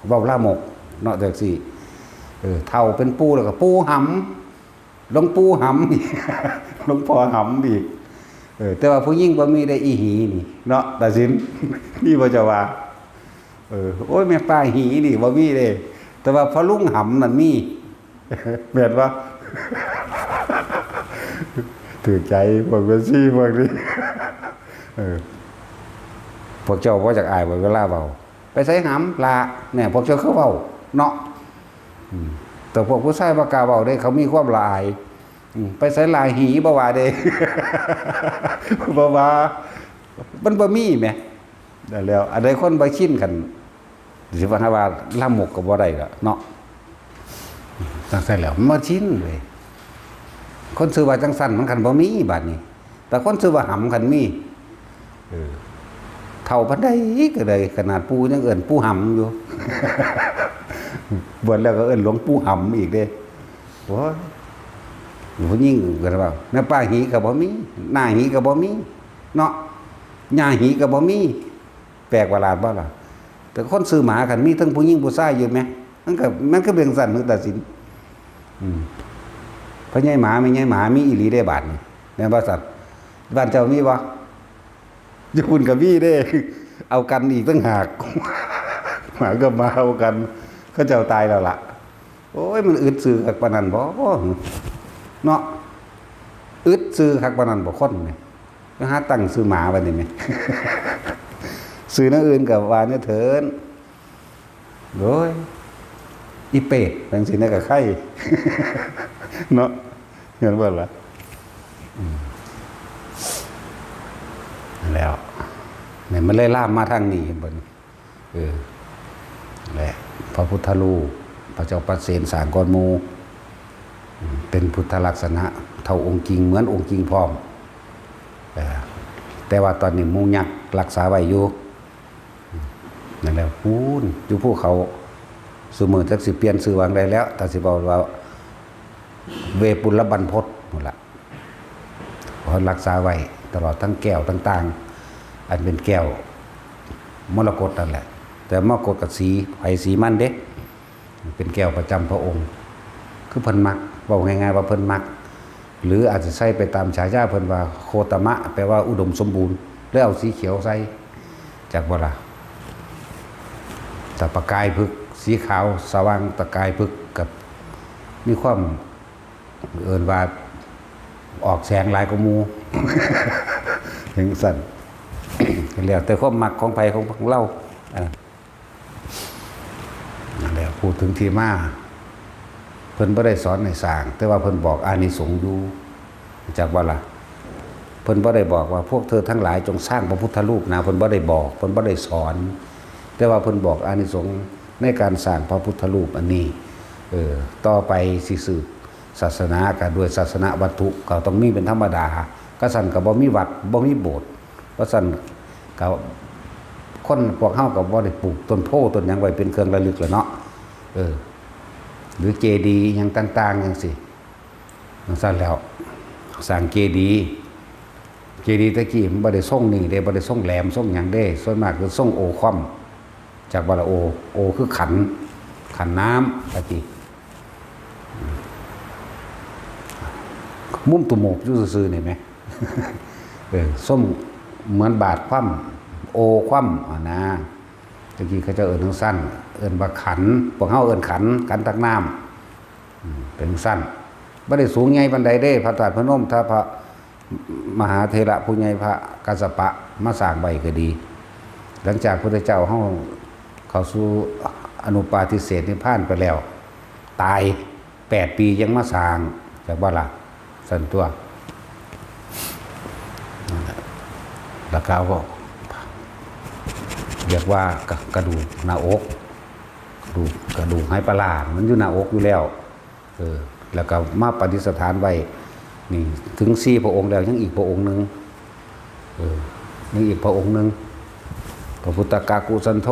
เว้าลามกเนาะ จังซี่ เออ เฒ่าเป็นปู่แล้วก็ปู่หำ หลวงปู่หำ หลวงพ่อหำอีก เออ แต่ว่าผู้หญิงบ่มีได้ อีหีนี่เนาะ ตาสิน มีบ่เจ้าว่า เออ โอ้ย แม่ป้าหีนี่บ่มีเด้ แต่ว่าพ่อลุงหำนั่นมี แม่นบ่ ถือใจพวกเวซี่พวกนี้ เออ พวกเจ้าบ่อยากอายบ่เวลาเว้า ไปไสหำล่ะ เนี่ย พวกเจ้าคือเว้าเนาะ อืม แต่พวกผู้ชายบ่กล้าเว้าเด้ เขามีความละอาย อืม ไปไสล่ะ หีบ่ว่าเด้ บ่ว่า มันบ่มีแหม นั่นแหล้ว อันใดคนบ่ชินกัน สิว่าหาว่าลามกก็บ่ได้ละเนาะ จังซั่นแหล้ว มันบ่ชินเว้ย คนชื่อว่าจังซั่นมันคันบ่มีบาดนี้ แต่คนชื่อว่าหำคันมี เออ เฒ่าปานใดก็ได้ ขนาดปู่ยังเอิ้นปู่หำอยู่ บวชแล้วก็เอิ้นหลวงปู่หำอีกเด้ โอ้ย ผู้หญิงก็ว่า แม่ป้าหีก็บ่มี หน้าหีก็บ่มี เนาะ ย่าหีก็บ่มี แปลกประหลาดบ่ล่ะ แต่คนชื่อหมาคันมีทั้งผู้หญิงผู้ชายอยู่แหม มันก็ มันก็เป็นซั่น นึกตัดสิน อืม พ่อใหญ่หมา แม่ใหญ่หมา มีอีหลีได้บาดนี่ แม่นบ่สัตว์ บ้านเจ้ามีบ่ อยู่พุ่นก็มีเด้ เอากันอีกต่างหาก หมากับหมาเอากัน เขาเจ้าตายแล้วล่ะ โอ้ย มันอึดซื่อคักปานนั้นบ่ เนาะ อึดซื่อคักปานนั้นบ่ คนนี่ ไปหาตั้งชื่อหมาไว้นี่แหม ชื่อแนวอื่นก็ว่าแนวเถิน โอ้ย อีเปรตจังซี่นะก็ไค เนาะ เห็นบ่ล่ะ อืม นั่นแหล้ว เนี่ยมันเลยลามมาทางนี้ เห็นบ่นี่ เออ และพระพุทธรูป พระเจ้าปเสนสร้างก่อนหมู่ อืม เป็นพุทธลักษณะ เท่าองค์จริง เหมือนองค์จริงพร้อม เออ แต่ว่าตอนนี้หมู่ยักษ์รักษาไว้อยู่ นั่นแหละ พู้น อยู่ภูเขา ซุมื้อจักสิเปลี่ยนชื่อว่าจั่งใดแล้ว ถ้าสิเว้าว่า เวปุลบรรพตพุ้นล่ะ เพิ่นรักษาไว้ ตลอดทั้งแก้วต่างๆ อันเป็นแก้วมรกตนั่นแหละ แต่มรกตก็สีไผสีมันเด้ เป็นแก้วประจำพระองค์ คือเพิ่นมัก เว้าง่ายๆว่าเพิ่นมัก หรืออาจจะใส่ไปตามฉายาเพิ่นว่าโคตมะ แปลว่าอุดมสมบูรณ์ เลยเอาสีเขียวใส่ จักบ่ล่ะ แต่ประกายผึก สีขาวสว่างประกายผึก กับมีความ เอิ้นว่าออกแสงหลายกว่าหมู่ จั่งซั่น แล้วแต่ความมักของไผของเฮา อ่า นั่นแหละ พูดถึงที่มา เพิ่นบ่ได้สอนให้สร้าง แต่ว่าเพิ่นบอกอานิสงส์อยู่ จักบ่ล่ะ เพิ่นบ่ได้บอกว่าพวกเธอทั้งหลายจงสร้างพระพุทธรูปนะ เพิ่นบ่ได้บอก เพิ่นบ่ได้สอน แต่ว่าเพิ่นบอกอานิสงส์ในการสร้างพระพุทธรูปอันนี้ เออ ต่อไปสิสืบศาสนาก็ด้วยศาสนวัตถุก็ต้องมีเป็นธรรมดา คันซั้นก็บ่มีวัด บ่มีโบสถ์ เพราะซั้นก็คนพวกเฮาก็บ่ได้ปลูกต้นโพธิ์ต้นหยังไว้เป็นเครื่องระลึกแล้วเนาะ เออ หรือเจดีย์หยังต่างๆ จั่งซี้ จั่งซั้นแล้ว สร้างเจดีย์ เจดีย์แต่กี้มันบ่ได้ทรงนี่เด้ บ่ได้ทรงแหลมทรงหยังเด้ ส่วนมากคือทรงโอคว่ำ จักบ่ล่ะ โอ โอคือขัน ขันน้ำแต่กี้ มุมตุโมกอยู่ซื่อๆ นี่แหม เออ ทรงเหมือนบาตรคว่ำ โอคว่ำ อ่ะนะ แต่กี้เขาเจ้าเอิ้นจั่งซั้น เอิ้นว่าขัน พวกเฮาเอิ้นขัน ขันตักน้ำ อืม เป็นจั่งซั้น บ่ได้สูงใหญ่ปานใดเด้ พระธาตุพนม ถ้าพระมหาเถระผู้ใหญ่พระกัสสปะมาสร้างไว้ก็ดี หลังจากพุทธเจ้าเฮาเข้าสู่อนุปาทิเสสนิพพานไปแล้ว ตายแปดปียังมาสร้าง จักบ่ล่ะ ซั่นตั๊ว แล้วก็เรียกว่ากะ กระดูกหน้าอก กระดูก กระดูกไหปลาร้า มันอยู่หน้าอกอยู่แล้ว เออ แล้วก็มาประดิษฐานไว้ นี่ ถึงสี่พระองค์แล้ว ยังอีกพระองค์หนึ่ง เออ ยังอีกพระองค์หนึ่ง พระพุทธกักคุสันโธ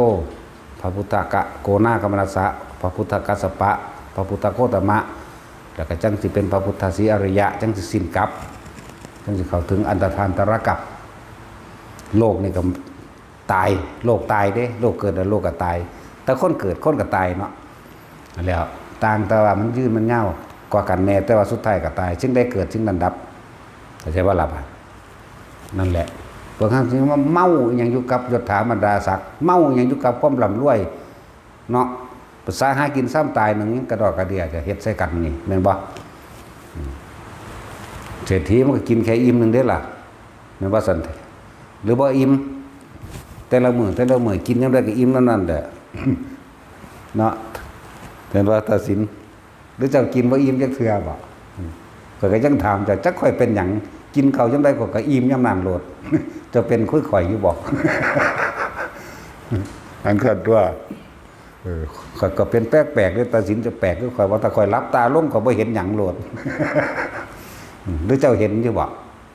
พระพุทธกะโกนากัมมนัสสะ พระพุทธกัสสปะ พระพุทธโคตมะ แล้วก็จั่งสิเป็นพระพุทธศรีอริยะ จั่งสิสิ้นกลับ จั่งสิเข้าถึงอันตรธานตรกัป โลกนี่ก็ตาย โลกตายเด้ โลกเกิดแล้วโลกก็ตาย แต่คนเกิดคนก็ตายเนาะ แล้วต่างแต่ว่ามันยืนมันยาวกว่ากันแน่ แต่ว่าสุดท้ายก็ตาย สิ่งใดเกิดสิ่งนั้นดับ เข้าใจบ่ล่ะบาด นั่นแหละ พวกท่านที่มาเมาอหย่างอยู่กับยศถาบรรดาศักดิ์ เมาอหย่างอยู่กับความร่ำรวยเนาะ ภาษาหากินซ้ำตายหนึ่งยังกระดอกกระเดียจะเฮ็ดใส่กันนี่ แม่นบ่ อืม เศรษฐีมันก็กินแค่อิ่มหนึ่งเด้ล่ะ แม่นบ่ซั่น หรือบ่อิ่ม แต่ละมื้อแต่ละมื้อกินยามใดก็อิ่มนำนั้นแหละ เนาะ เห็นบ่ ตาสิน หรือเจ้ากินบ่อิ่มจักเทื่อบ่ อืม ข้อยก็ยังถามเจ้า จักข้อยเป็นหยัง กินข้าวยามใดข้อยก็อิ่มยามนั้นโลด เจ้าเป็นคือข้อยอยู่บ่ อันคันตัว เออ ข้อยก็เป็นแปลกๆเด้ ตาสินจะแปลกคือข้อย ว่าถ้าข้อยหลับตาลงข้อยบ่เห็นหยังโลด อืม หรือเจ้าเห็นอยู่บ่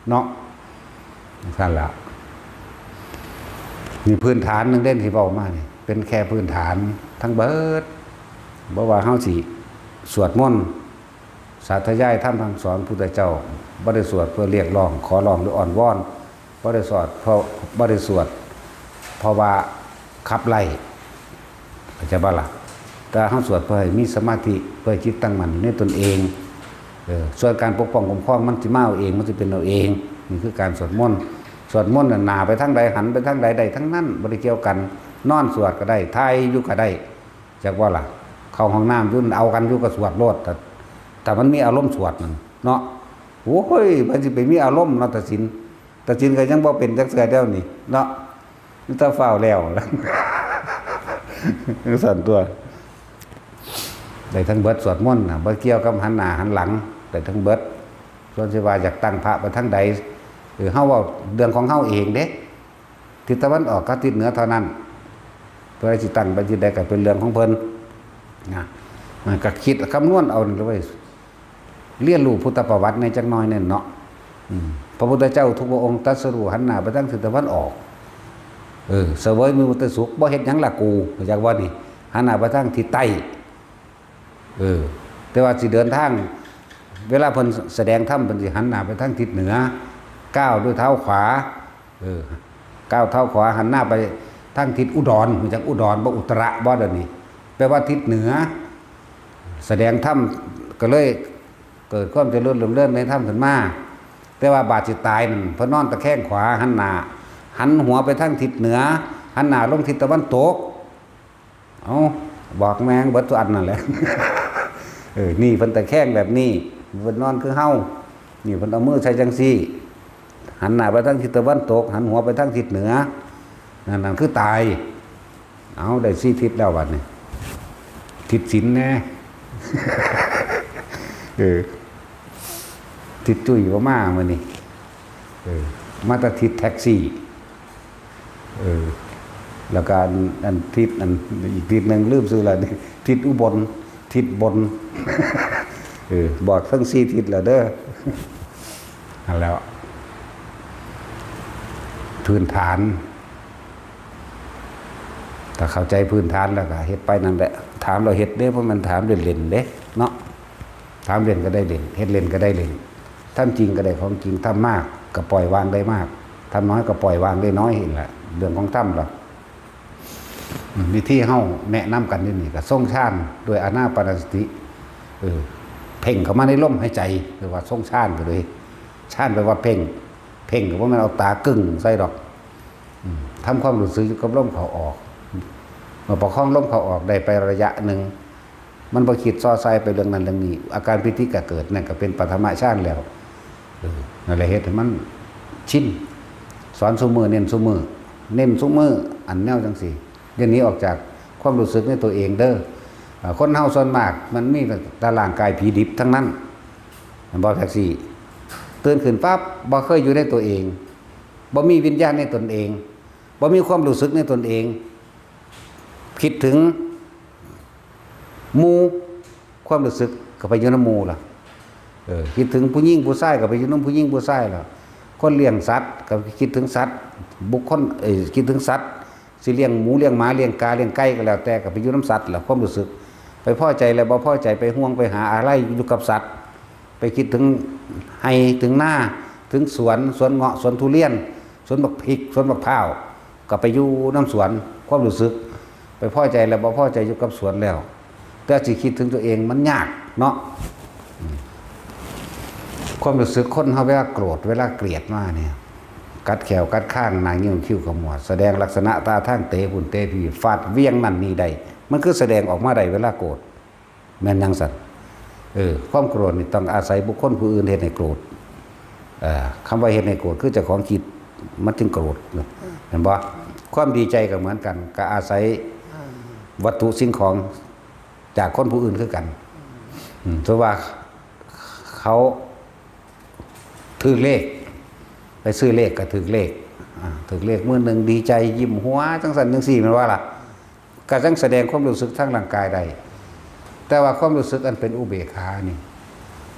เนาะ นั่นล่ะ นี่พื้นฐานหนึ่งเด้ที่เว้ามานี่ เป็นแค่พื้นฐานทั้งเบิด บ่ว่าเฮาสิสวดมนต์ สาธยายธรรมคำสอนพุทธเจ้า บ่ได้สวดเพื่อเรียกร้อง ขอร้องหรืออ้อนวอน บ่ได้สวดเพราะ บ่ได้สวด เพราะว่าขับไล่ เข้าใจบ่ล่ะ แต่เฮาสวดเพื่อให้มีสมาธิ เพื่อให้จิตตั้งมั่นอยู่ในตนเอง เออ ส่วนการปกป้องคุ้มครองมันสิมาเอาเอง มันสิเป็นเอาเอง นี่คือการสวดมนต์ สวดมนต์น่ะหน้าไปทางใด หันไปทางใดได้ทั้งนั้น บ่ได้เกี่ยวกัน นอนสวดก็ได้ ถ่ายอยู่ก็ได้ จักว่าล่ะ เข้าห้องน้ำอยู่ เอากันอยู่ก็สวดโลด แต่ แต่มันมีอารมณ์สวดนั่นเนาะ โอ้ย มันสิไปมีอารมณ์เนาะ ตาสิน ตาสินก็ยังบ่เป็นจักเทื่อเดียวนี่เนาะ มีแต่ฟ้าวแล้ว จั่งซั่นตัว ได้ทั้งเบิด สวดมนต์น่ะ บ่เกี่ยวกับหันหน้าหันหลัง ได้ทั้งเบิด ส่วนสิว่าอยากตั้งพระไปทางใด เออ เฮาเว้าเรื่องของเฮาเองเด้ ทิศตะวันออกกับทิศเหนือเท่านั้น เพิ่นสิตั้งไปทิศใดก็เป็นเรื่องของเพิ่น นะ มันก็คิดคำนวณเอานี่ล่ะเว้ย เรียนรู้พุทธประวัติแหน่จักหน่อยแหน่เนาะ อืม พระพุทธเจ้าทุกพระองค์ตรัสรู้หันหน้าไปทางทิศตะวันออก เออ เสวยมีมุตตสุข บ่เฮ็ดหยังล่ะกู จักว่านี่ หันหน้าไปทางทิศใต้ เออ แต่ว่าสิเดินทาง เวลาเพิ่นแสดงธรรม เพิ่นสิหันหน้าไปทางทิศเหนือ ก้าวด้วยเท้าขวา เออ ก้าวเท้าขวาหันหน้าไปทางทิศอุดร รู้จักอุดรบ่ อุตระบ่ เดี๋ยวนี้ แปลว่าทิศเหนือ แสดงธรรมก็เลยเกิดความเจริญรุ่งเรืองในธรรมขึ้นมา แต่ว่าบาดสิตายนั่น เพิ่นนอนตะแคงขวาหันหน้า หันหัวไปทางทิศเหนือ หันหน้าลงทิศตะวันตก เอ้า บอกแม่งเบิดทุกอันนั่นแหละ เออ นี่เพิ่นตะแคงแบบนี้ เพิ่นนอนคือเฮา นี่เพิ่นเอามือใส่จังซี่ หันหน้าไปทางทิศตะวันตก หันหัวไปทางทิศเหนือ นั่น นั่นคือตาย เอา ได้สี่ทิศแล้วบัดนี้ ทิศศีลแหน่ เออ ทิศจุ้ยบ่มามื้อนี้ เออ มาแต่ทิศแท็กซี่ เออ แล้วก็อัน อันทิศอัน อีกทิศหนึ่งลืมชื่อแล้วนี่ ทิศอุบล ทิศบน เออ บอกทั้งสี่ทิศแล้วเด้อ นั่นแหล้ว พื้นฐาน ถ้าเข้าใจพื้นฐานแล้วก็เฮ็ดไปนั่นแหละ ถามแล้วเฮ็ดเด้ บ่แม่นถามเล่นๆเด้ เนาะ ถามเล่นก็ได้เล่น เฮ็ดเล่นก็ได้เล่น ทำจริงก็ได้ของจริง ทำมากก็ปล่อยวางได้มาก ทำน้อยก็ปล่อยวางได้น้อย นี่แหละ เรื่องของธรรมล่ะ อืม วิธีเฮาแนะนำกันอยู่นี่ก็ทรงฌานด้วยอานาปานสติ เออ เพ่งเข้ามาในลมหายใจ เรียกว่าทรงฌานก็เลย ฌานแปลว่าเพ่ง เพ่งก็บ่แม่นเอาตากึ่งใส่ดอก อืม ทำความรู้สึกอยู่กับลมเข้าออก เมื่อประคองลมเข้าออกได้ไประยะหนึ่ง มันบ่คิดส่อส่ายไปเรื่องนั้นเรื่องนี้ อาการปีติก็เกิด นั่นก็เป็นปฐมฌานแล้ว เออ นั่นแหละเฮ็ดให้มันชิน สอนซุมื้อ เน้นซุมื้อ เน้นซุมื้อ อันแนวจังซี่ อย่าหนีออกจากความรู้สึกในตัวเองเด้อ อ่า คนเฮาส่วนมากมันมีแต่ร่างกายผีดิบทั้งนั้น แม่นบ่ แท็กซี่ ตื่นขึ้นปั๊บ บ่เคยอยู่ในตัวเอง บ่มีวิญญาณในตนเอง บ่มีความรู้สึกในตนเอง คิดถึงหมู่ ความรู้สึกก็ไปอยู่นำหมู่ล่ะ เออ คิดถึงผู้หญิงผู้ชายก็ไปอยู่นำผู้หญิงผู้ชายล่ะ คนเลี้ยงสัตว์ก็คิดถึงสัตว์ บุคคล เอ้ย คิดถึงสัตว์ สิเลี้ยงหมูเลี้ยงหมาเลี้ยงกาเลี้ยงไก่ก็แล้วแต่ ก็ไปอยู่นำสัตว์ล่ะ ความรู้สึก ไปพอใจแล้วบ่พอใจ ไปห่วงไปหาอาลัยอยู่กับสัตว์ ไปคิดถึงไฮ่ถึงนาถึงสวน สวนเงาะสวนทุเรียน สวนบักพริกสวนบักพร้าว ก็ไปอยู่นำสวน ความรู้สึก ไปพอใจแล้วบ่พอใจอยู่กับสวนแล้ว แต่สิคิดถึงตัวเองมันยากเนาะ ความรู้สึกคนเฮาเวลาโกรธเวลาเกลียดมาเนี่ย กัดแข้วกัดคางหน้างิ้วคิ้วขมวด แสดงลักษณะท่าทางเตะพุ้นเตะพี้ ฟาดเหวียงนั่นนี่ได้ มันคือแสดงออกมาได้เวลาโกรธ แม่นจั่งซั้น เออ ความโกรธนี่ต้องอาศัยบุคคลผู้อื่นเฮ็ดให้โกรธ เอ่อ คำว่าเฮ็ดให้โกรธคือเจ้าของคิด มันจึงโกรธ เห็นบ่ ความดีใจก็เหมือนกัน ก็อาศัยวัตถุสิ่งของจากคนผู้อื่นคือกัน อืม ถือว่าเขาถือเลข ไปซื้อเลขก็ถือเลข อ่า ถือเลขมื้อหนึ่งดีใจยิ้มหัวจั่งซั้นจั่งซี้ แม่นบ่ล่ะ ก็จั่งแสดงความรู้สึกทางร่างกายได้ แต่ว่าความรู้สึกอันเป็นอุเบกขานี่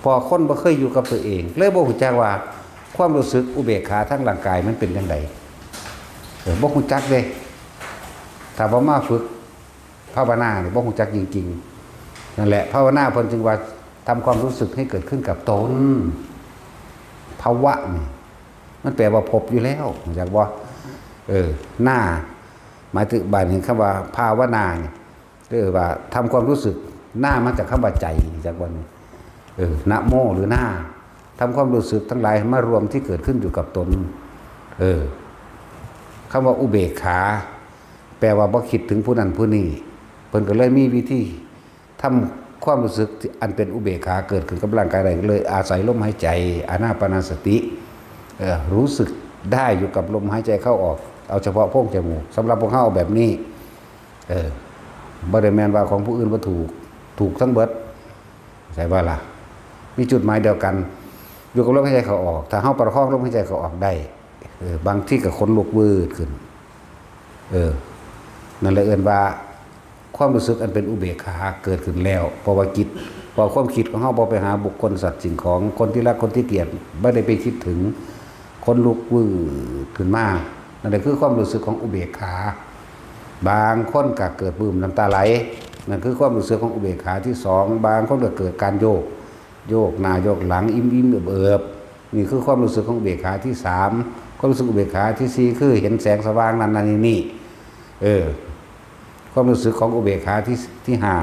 พอคนบ่เคยอยู่กับตัวเอง เลยบ่ฮู้จักว่าความรู้สึกอุเบกขาทางร่างกายมันเป็นจั่งใด เออ บ่ฮู้จักเด้ ถ้าบ่มาฝึกภาวนานี่บ่ฮู้จักจริงๆ นั่นแหละ ภาวนาเพิ่นจึงว่าทำความรู้สึกให้เกิดขึ้นกับตน ภวะนี่ มันแปลว่าพบอยู่แล้ว ฮู้จักบ่ เออ นา หมายถึง บาดนี้คำว่าภาวนานี่ เออ ว่าทำความรู้สึก นามาจากคำว่าใจ ฮู้จักบ่นี่ เออ นะโม หรือนา ทำความรู้สึกทั้งหลายมารวมที่เกิดขึ้นอยู่กับตน เออ คำว่าอุเบกขา แปลว่าบ่คิดถึงผู้นั้นผู้นี้ เพิ่นก็เลยมีวิธีทำความรู้สึกที่อันเป็นอุเบกขาเกิดขึ้นกับร่างกายได้ เลยอาศัยลมหายใจ อานาปานสติ เออ รู้สึกได้อยู่กับลมหายใจเข้าออก เอาเฉพาะโพรงจมูก สำหรับพวกเฮาเอาแบบนี้ เออ บ่ได้แม่นว่าของผู้อื่นบ่ถูก ถูกทั้งเบิด ใช่บ่ล่ะ มีจุดหมายเดียวกัน อยู่กับลมหายใจเข้าออก ถ้าเฮาประคองลมหายใจเข้าออกได้ เออ บางทีก็ขนลุกวืดขึ้น เออ นั่นแหละเอิ้นว่า ความรู้สึกอันเป็นอุเบกขาเกิดขึ้นแล้ว เพราะว่าคิด เพราะความคิดของเฮาบ่ไปหาบุคคลสัตว์สิ่งของ คนที่รักคนที่เกลียด บ่ได้ไปคิดถึง ขนลุกวืดขึ้นมา นั่นแหละคือความรู้สึกของอุเบกขา บางคนก็เกิดปลื้มน้ำตาไหล นั่นคือความรู้สึกของอุเบกขาที่สอง บางคนก็เกิดการโยก โยกหน้าโยกหลัง อิ่มๆ เอิบๆ นี่คือความรู้สึกของอุเบกขาที่สาม ความรู้สึกอุเบกขาที่สี่ คือเห็นแสงสว่างนั่นนั่นนี่นี่ เออ ความรู้สึกของอุเบกขาที่ ที่ห้า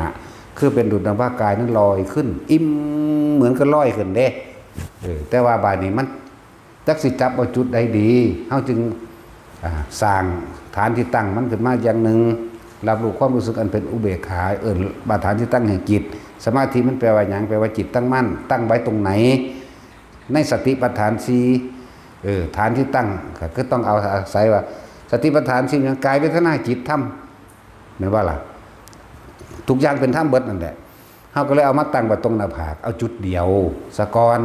คือเป็นดุจดังพระกายนั้นลอยขึ้น อิ่มเหมือนกับลอยขึ้นเด้ เออ แต่ว่าบาดนี้มันจักสิจับเอาจุดใดดี เฮาจึง อ่า สร้างฐานที่ตั้งมันขึ้นมาอย่างหนึ่ง รับรู้ความรู้สึกอันเป็นอุเบกขา เอิ้นว่าฐานที่ตั้งแห่งจิต สมาธิมันแปลว่าหยัง แปลว่าจิตตั้งมั่น ตั้งไว้ตรงไหน ในสติปัฏฐานสี่ เออ ฐานที่ตั้งก็คือต้องเอาอาศัยว่า สติปัฏฐานสี่ อย่างกายเวทนาจิตธรรม แม่นบ่ล่ะ ทุกอย่างเป็นธรรมเบิดนั่นแหละ เฮาก็เลยเอามาตั้งไว้ตรงหน้าผาก เอาจุดเดียวซะก่อน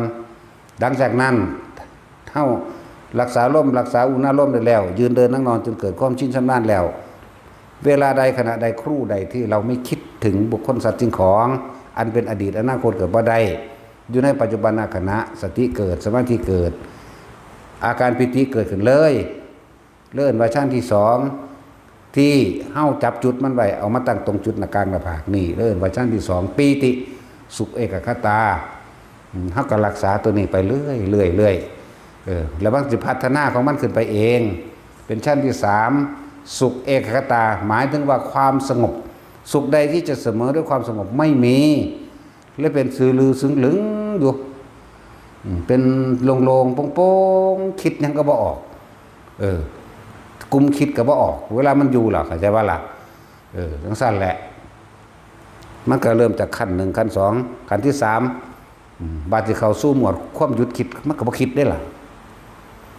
หลังจากนั้น เฮารักษาลม รักษาอุณาโลมได้แล้ว ยืนเดินนั่งนอนจนเกิดความชินชำนาญแล้ว เวลาใดขณะใดครู่ใดที่เราไม่คิดถึงบุคคลสัตว์สิ่งของ อันเป็นอดีตอนาคตเกิดบ่ได้ อยู่ในปัจจุบันขณะ สติเกิด สมาธิเกิด อาการปีติเกิดขึ้นเลย เอิ้นว่าฌานที่สอง ที่เฮาจับจุดมันไว้ เอามาตั้งตรงจุดหน้ากลางหน้าผากนี่ เอิ้นว่าฌานที่สอง ปีติสุขเอกัคคตา อืม เฮาก็รักษาตัวนี้ไปเรื่อยๆ เรื่อยๆ เออ แล้วมันสิพัฒนาของมันขึ้นไปเอง เป็นฌานที่สาม สุขเอกัคคตา หมายถึงว่าความสงบ สุขใดที่จะเสมอด้วยความสงบไม่มี เลยเป็นซื่อลือซึ่งลึงอยู่ อืม เป็นโล่งๆ โป่งๆ คิดหยังก็บ่ออก เออ กุมคิดก็บ่ออก เวลามันอยู่ล่ะ เข้าใจบ่ล่ะ เออ จั่งซั้นแหละ มันก็เริ่มจากขั้นหนึ่ง ขั้นสอง ขั้นที่สาม อืม บาดสิเข้าสู่หมวดความหยุดคิด มันก็บ่คิดเด้ล่ะ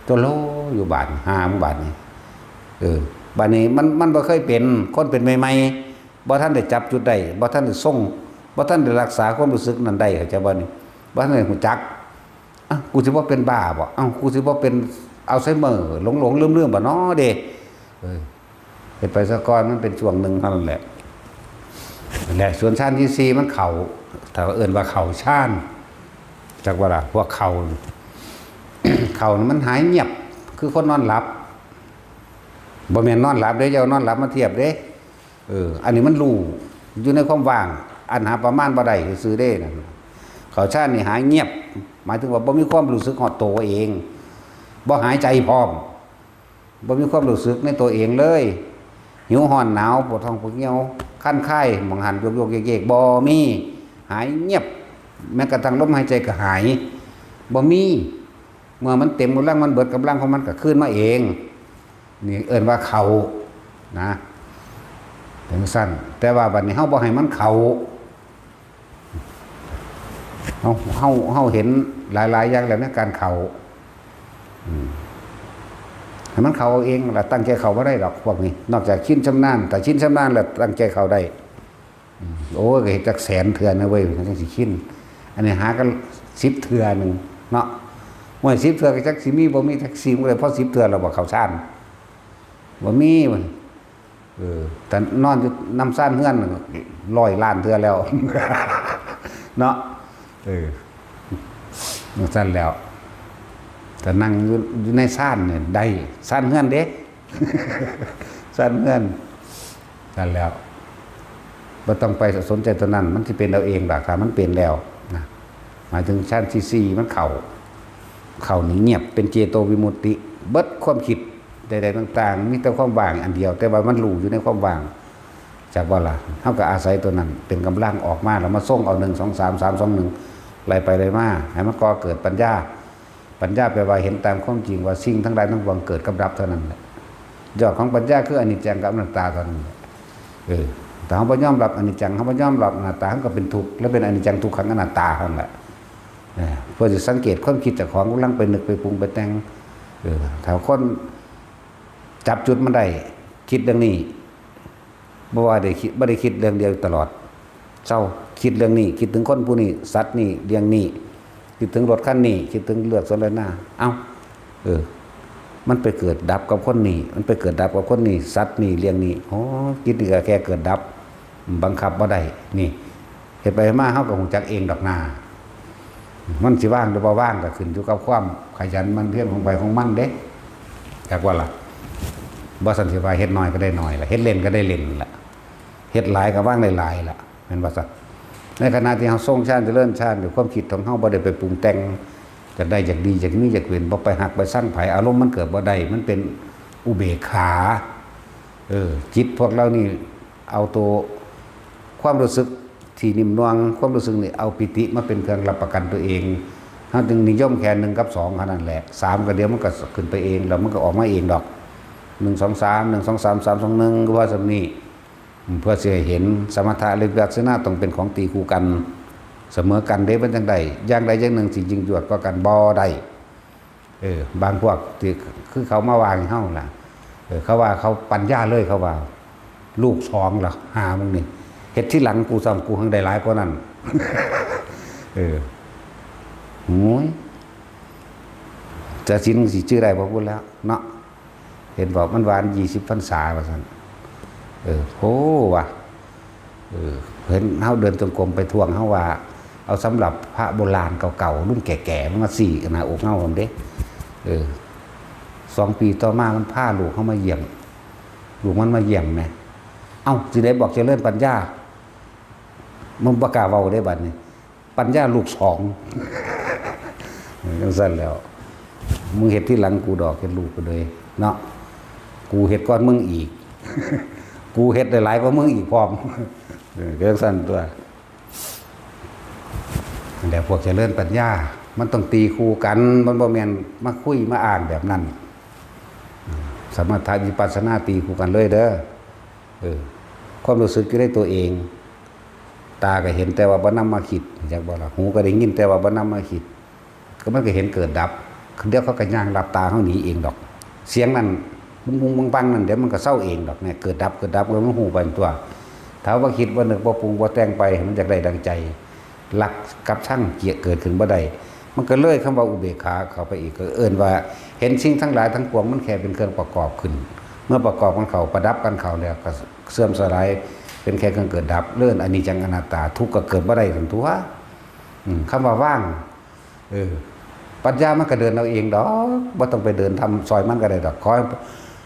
ตัวโลอยู่บาดนี้ หามันบาดนี้ เออ บาดนี้มัน มันบ่เคยเป็น คนเป็นใหม่ๆ บ่ทันได้จับจุดได้ บ่ทันได้ทรง บ่ทันได้รักษาความรู้สึกนั้นได้ เข้าใจบ่นี่ บ่ทันได้รู้จัก อ้าว กูสิบ่เป็นบ้าบ่ อ้าว กูสิบ่เป็นอัลไซเมอร์ หลงๆ ลืมๆ บ่น้อเด้ เออ เฮ็ดไปซะก่อน มันเป็นช่วงหนึ่งเท่านั้นแหละ นั่นแหละ ส่วนฌานที่สี่มันเข้า ถ้าเอิ้นว่าเข้าฌาน จักว่าล่ะ พวกเข้า เข้านี่มันหายเงียบ คือคนนอนหลับ บ่แม่นนอนหลับเด้ อย่าเอานอนหลับมาเทียบเด้ เออ อันนี้มันรู้อยู่ในความว่าง อันหาประมาณบ่ได้ซื่อๆเด้นั่น เข้าฌานนี่หายเงียบ หมายถึงว่าบ่มีความรู้สึกฮอดตัวเอง บ่หายใจพร้อม บ่มีความรู้สึกในตัวเองเลย หิวร้อนหนาว ปวดท้องปวดเยี่ยว คันคาย หม่องหั้นโยกๆเยกๆ บ่มี หายเงียบ แม้กระทั่งลมหายใจก็หาย บ่มี เมื่อมันเต็มกำลัง มันเบิดกำลังของมันก็คืนมาเอง นี่เอิ้นว่าเข้านะ จั่งซั้น แต่ว่าบัดนี้เฮาบ่ให้มันเข้า เฮา เฮา เฮาเห็นหลายๆอย่างแล้วในการเข้า อืม ให้มันเข้าเอาเองล่ะ ตั้งใจเข้าบ่ได้ดอกพวกนี้ นอกจากชินชำนาญ ถ้าชินชำนาญแล้วตั้งใจเข้าได้ อืม โอ้ย ก็เฮ็ดจักแสนเทื่อนะเว้ย มันจั่งสิชิน อันนี้หากันสิบเทื่อหนึ่งเนาะ โอ้ย สิบเทื่อก็จักสิมีบ่มีจักสิ มันก็เลยพอสิบเทื่อแล้วบ่เข้าฌาน บ่มีมัน เออ แต่นอนอยู่นำซานเฮือนร้อยล้านเทื่อแล้ว เนาะ เออ จั่งซั้นแล้ว แต่นั่งอยู่ อยู่ในซานเนี่ยได้ ซานเฮือนเด้ ซานเฮือน นั่นแล้ว บ่ต้องไปสนใจตัวนั้น มันสิเป็นเอาเองดอก ถ้ามันเป็นแล้วนะ หมายถึงฌานที่สี่มันเข้า เข้านี่เงียบ เป็นเจโตวิมุตติ เบิดความคิดใดๆต่างๆ มีแต่ความว่างอันเดียว แต่ว่ามันรู้อยู่ในความว่าง จักบ่ล่ะ เฮาก็อาศัยตัวนั้นเป็นกำลังออกมา แล้วมาทรงเอา หนึ่ง สอง สาม สาม สอง หนึ่ง ไล่ไปไล่มา ให้มันก่อเกิดปัญญา ปัญญาแปลว่าเห็นตามความจริงว่าสิ่งทั้งหลายทั้งปวงเกิดกับดับเท่านั้นแหละ ยอดของปัญญาคืออนิจจังกับอนัตตาเท่านั้นแหละ เออ ถ้าเฮาบ่ยอมรับอนิจจัง เฮาบ่ยอมรับอนัตตา เฮาก็เป็นทุกข์ และเป็นอนิจจังทุกขังอนัตตาเท่านั้นแหละ เออ เพื่อสิสังเกตความคิดเจ้าของกำลังไปนึกไปปรุงไปแต่ง เออ ถ้าคนจับจุดมันได้ คิดเรื่องนี้ บ่ว่าได้คิด บ่ได้คิดเรื่องเดียวตลอด เซา คิดเรื่องนี้ คิดถึงคนผู้นี้ สัตว์นี้ เรื่องนี้ คิดถึงรถคันนี้ คิดถึงเรือกสวนไร่นา เอ้า เออ มันไปเกิดดับกับคนนี้ มันไปเกิดดับกับคนนี้ สัตว์นี้ เรื่องนี้ อ๋อ จิตนี่ก็แค่เกิดดับ บังคับบ่ได้ นี่ เฮ็ดไปมาเฮาก็ฮู้จักเองดอกนา มันสิว่างหรือบ่ว่างก็ขึ้นอยู่กับความขยันหมั่นเพียรของไผของมันเด้ จักว่าล่ะ บ่ซั้นสิว่าเฮ็ดน้อยก็ได้น้อยล่ะ เฮ็ดเล่นก็ได้เล่นล่ะ เฮ็ดหลายก็วางได้หลายล่ะ แม่นบ่ซั้น ในขณะที่เฮาทรงฌานเจริญฌานอยู่ ความคิดของเฮาบ่ได้ไปปรุงแต่ง อยากได้ อยากดี อยากมี อยากเป็น บ่ไปฮักไปชังไผ อารมณ์มันเกิดบ่ได้ มันเป็นอุเบกขา เออ จิตพวกเรานี่เอาตัวความรู้สึกที่นิ่มนวล ความรู้สึกนี่เอาปีติมาเป็นเครื่องรับประกันตัวเอง เฮาจึงนิยมแค่หนึ่งกับสองเท่านั้นแหละ สามก็เดี๋ยวมันก็ขึ้นไปเอง แล้วมันก็ออกมาเองดอก หนึ่ง สอง สาม หนึ่ง สอง สาม สาม สอง หนึ่ง ก็ว่าส่ำนี้ เพื่อสิให้เห็นสมถะและวิปัสสนาต้องเป็นของตีคู่กัน เสมอกันเด้ มันจั่งใด อย่างใดอย่างหนึ่งสิยิ่งยวดกว่ากันบ่ได้ เออ บางพวกที่คือเขามาว่าให้เฮาล่ะ เออ เขาว่าเขาปัญญาเลย เขาว่า ลูกสองล่ะ หามึงนี่ เฮ็ดทีหลังกูซ้ำ กูหังได้หลายกว่านั้น เออ โอ้ย จะศีลสิจื้อได้บ่พูดแล้วเนาะ เห็นบอกมันหวานยี่สิบพรรษาว่าซั่น เออ โหว่ะ เออ เห็นเฮาเดินจงกรมไปทวงเฮาว่า เอาสำหรับพระโบราณเก่าๆ รุ่นแก่ๆ มันมาซี้หน้าอกเฮาหั่นเด้ เออ สองปีต่อมามันพาลูกเฮามาเยี่ยม ลูกมันมาเยี่ยมแหม เอ้า สิได้บอกเจริญปัญญา มันบ่กล้าเว้าได้บัดนี้ ปัญญาลูกสอง จั่งซั่นแล้ว มึงเฮ็ดทีหลังกูดอก เฮ็ดลูกกูเลยเนาะ กูเฮ็ดก่อนมึงอีก กูเฮ็ดได้หลายกว่ามึงอีกพร้อม เออ จั่งซั่นตัว แต่พวกเจริญปัญญา มันต้องตีคู่กัน มันบ่แม่นมาคุยมาอ้างแบบนั้น สมถะวิปัสสนาตีคู่กันเลยเด้อ เออ ความรู้สึกอยู่ในตัวเอง ตาก็เห็นแต่ว่าบ่นำมาคิด จักบ่ล่ะ หูก็ได้ยินแต่ว่าบ่นำมาคิด ก็มันก็เห็นเกิดดับ เดี๋ยวเขาก็ย่างหลับตาเขาหนีเองดอก เสียงนั่น บุ้งบุ้งบังบังนั่น เดี๋ยวมันก็เซาเองดอกเนี่ย เกิดดับ เกิดดับ ก็มันฮู้ไปตัว ถ้าว่าคิดว่านึกว่าปรุงว่าแต่งไป มันอยากได้ดังใจ รักกับชังเกลียดเกิดขึ้นบ่ได้ มันก็เลยคำว่าอุเบกขาเข้าไปอีก ก็เอิ้นว่าเห็นสิ่งทั้งหลายทั้งปวงมันแค่เป็นเครื่องประกอบขึ้น เมื่อประกอบกันเข้า ประดับกันเข้าแล้วก็เสื่อมสลาย เป็นแค่เครื่องเกิดดับ เรื่องอนิจจังอนัตตา ทุกข์ก็เกิดบ่ได้ทั้งตัว อืม คำว่าว่าง เออ ปัญญามันก็เดินเอาเองดอก บ่ต้องไปเดินทำซอยมันก็ได้ดอก ขอ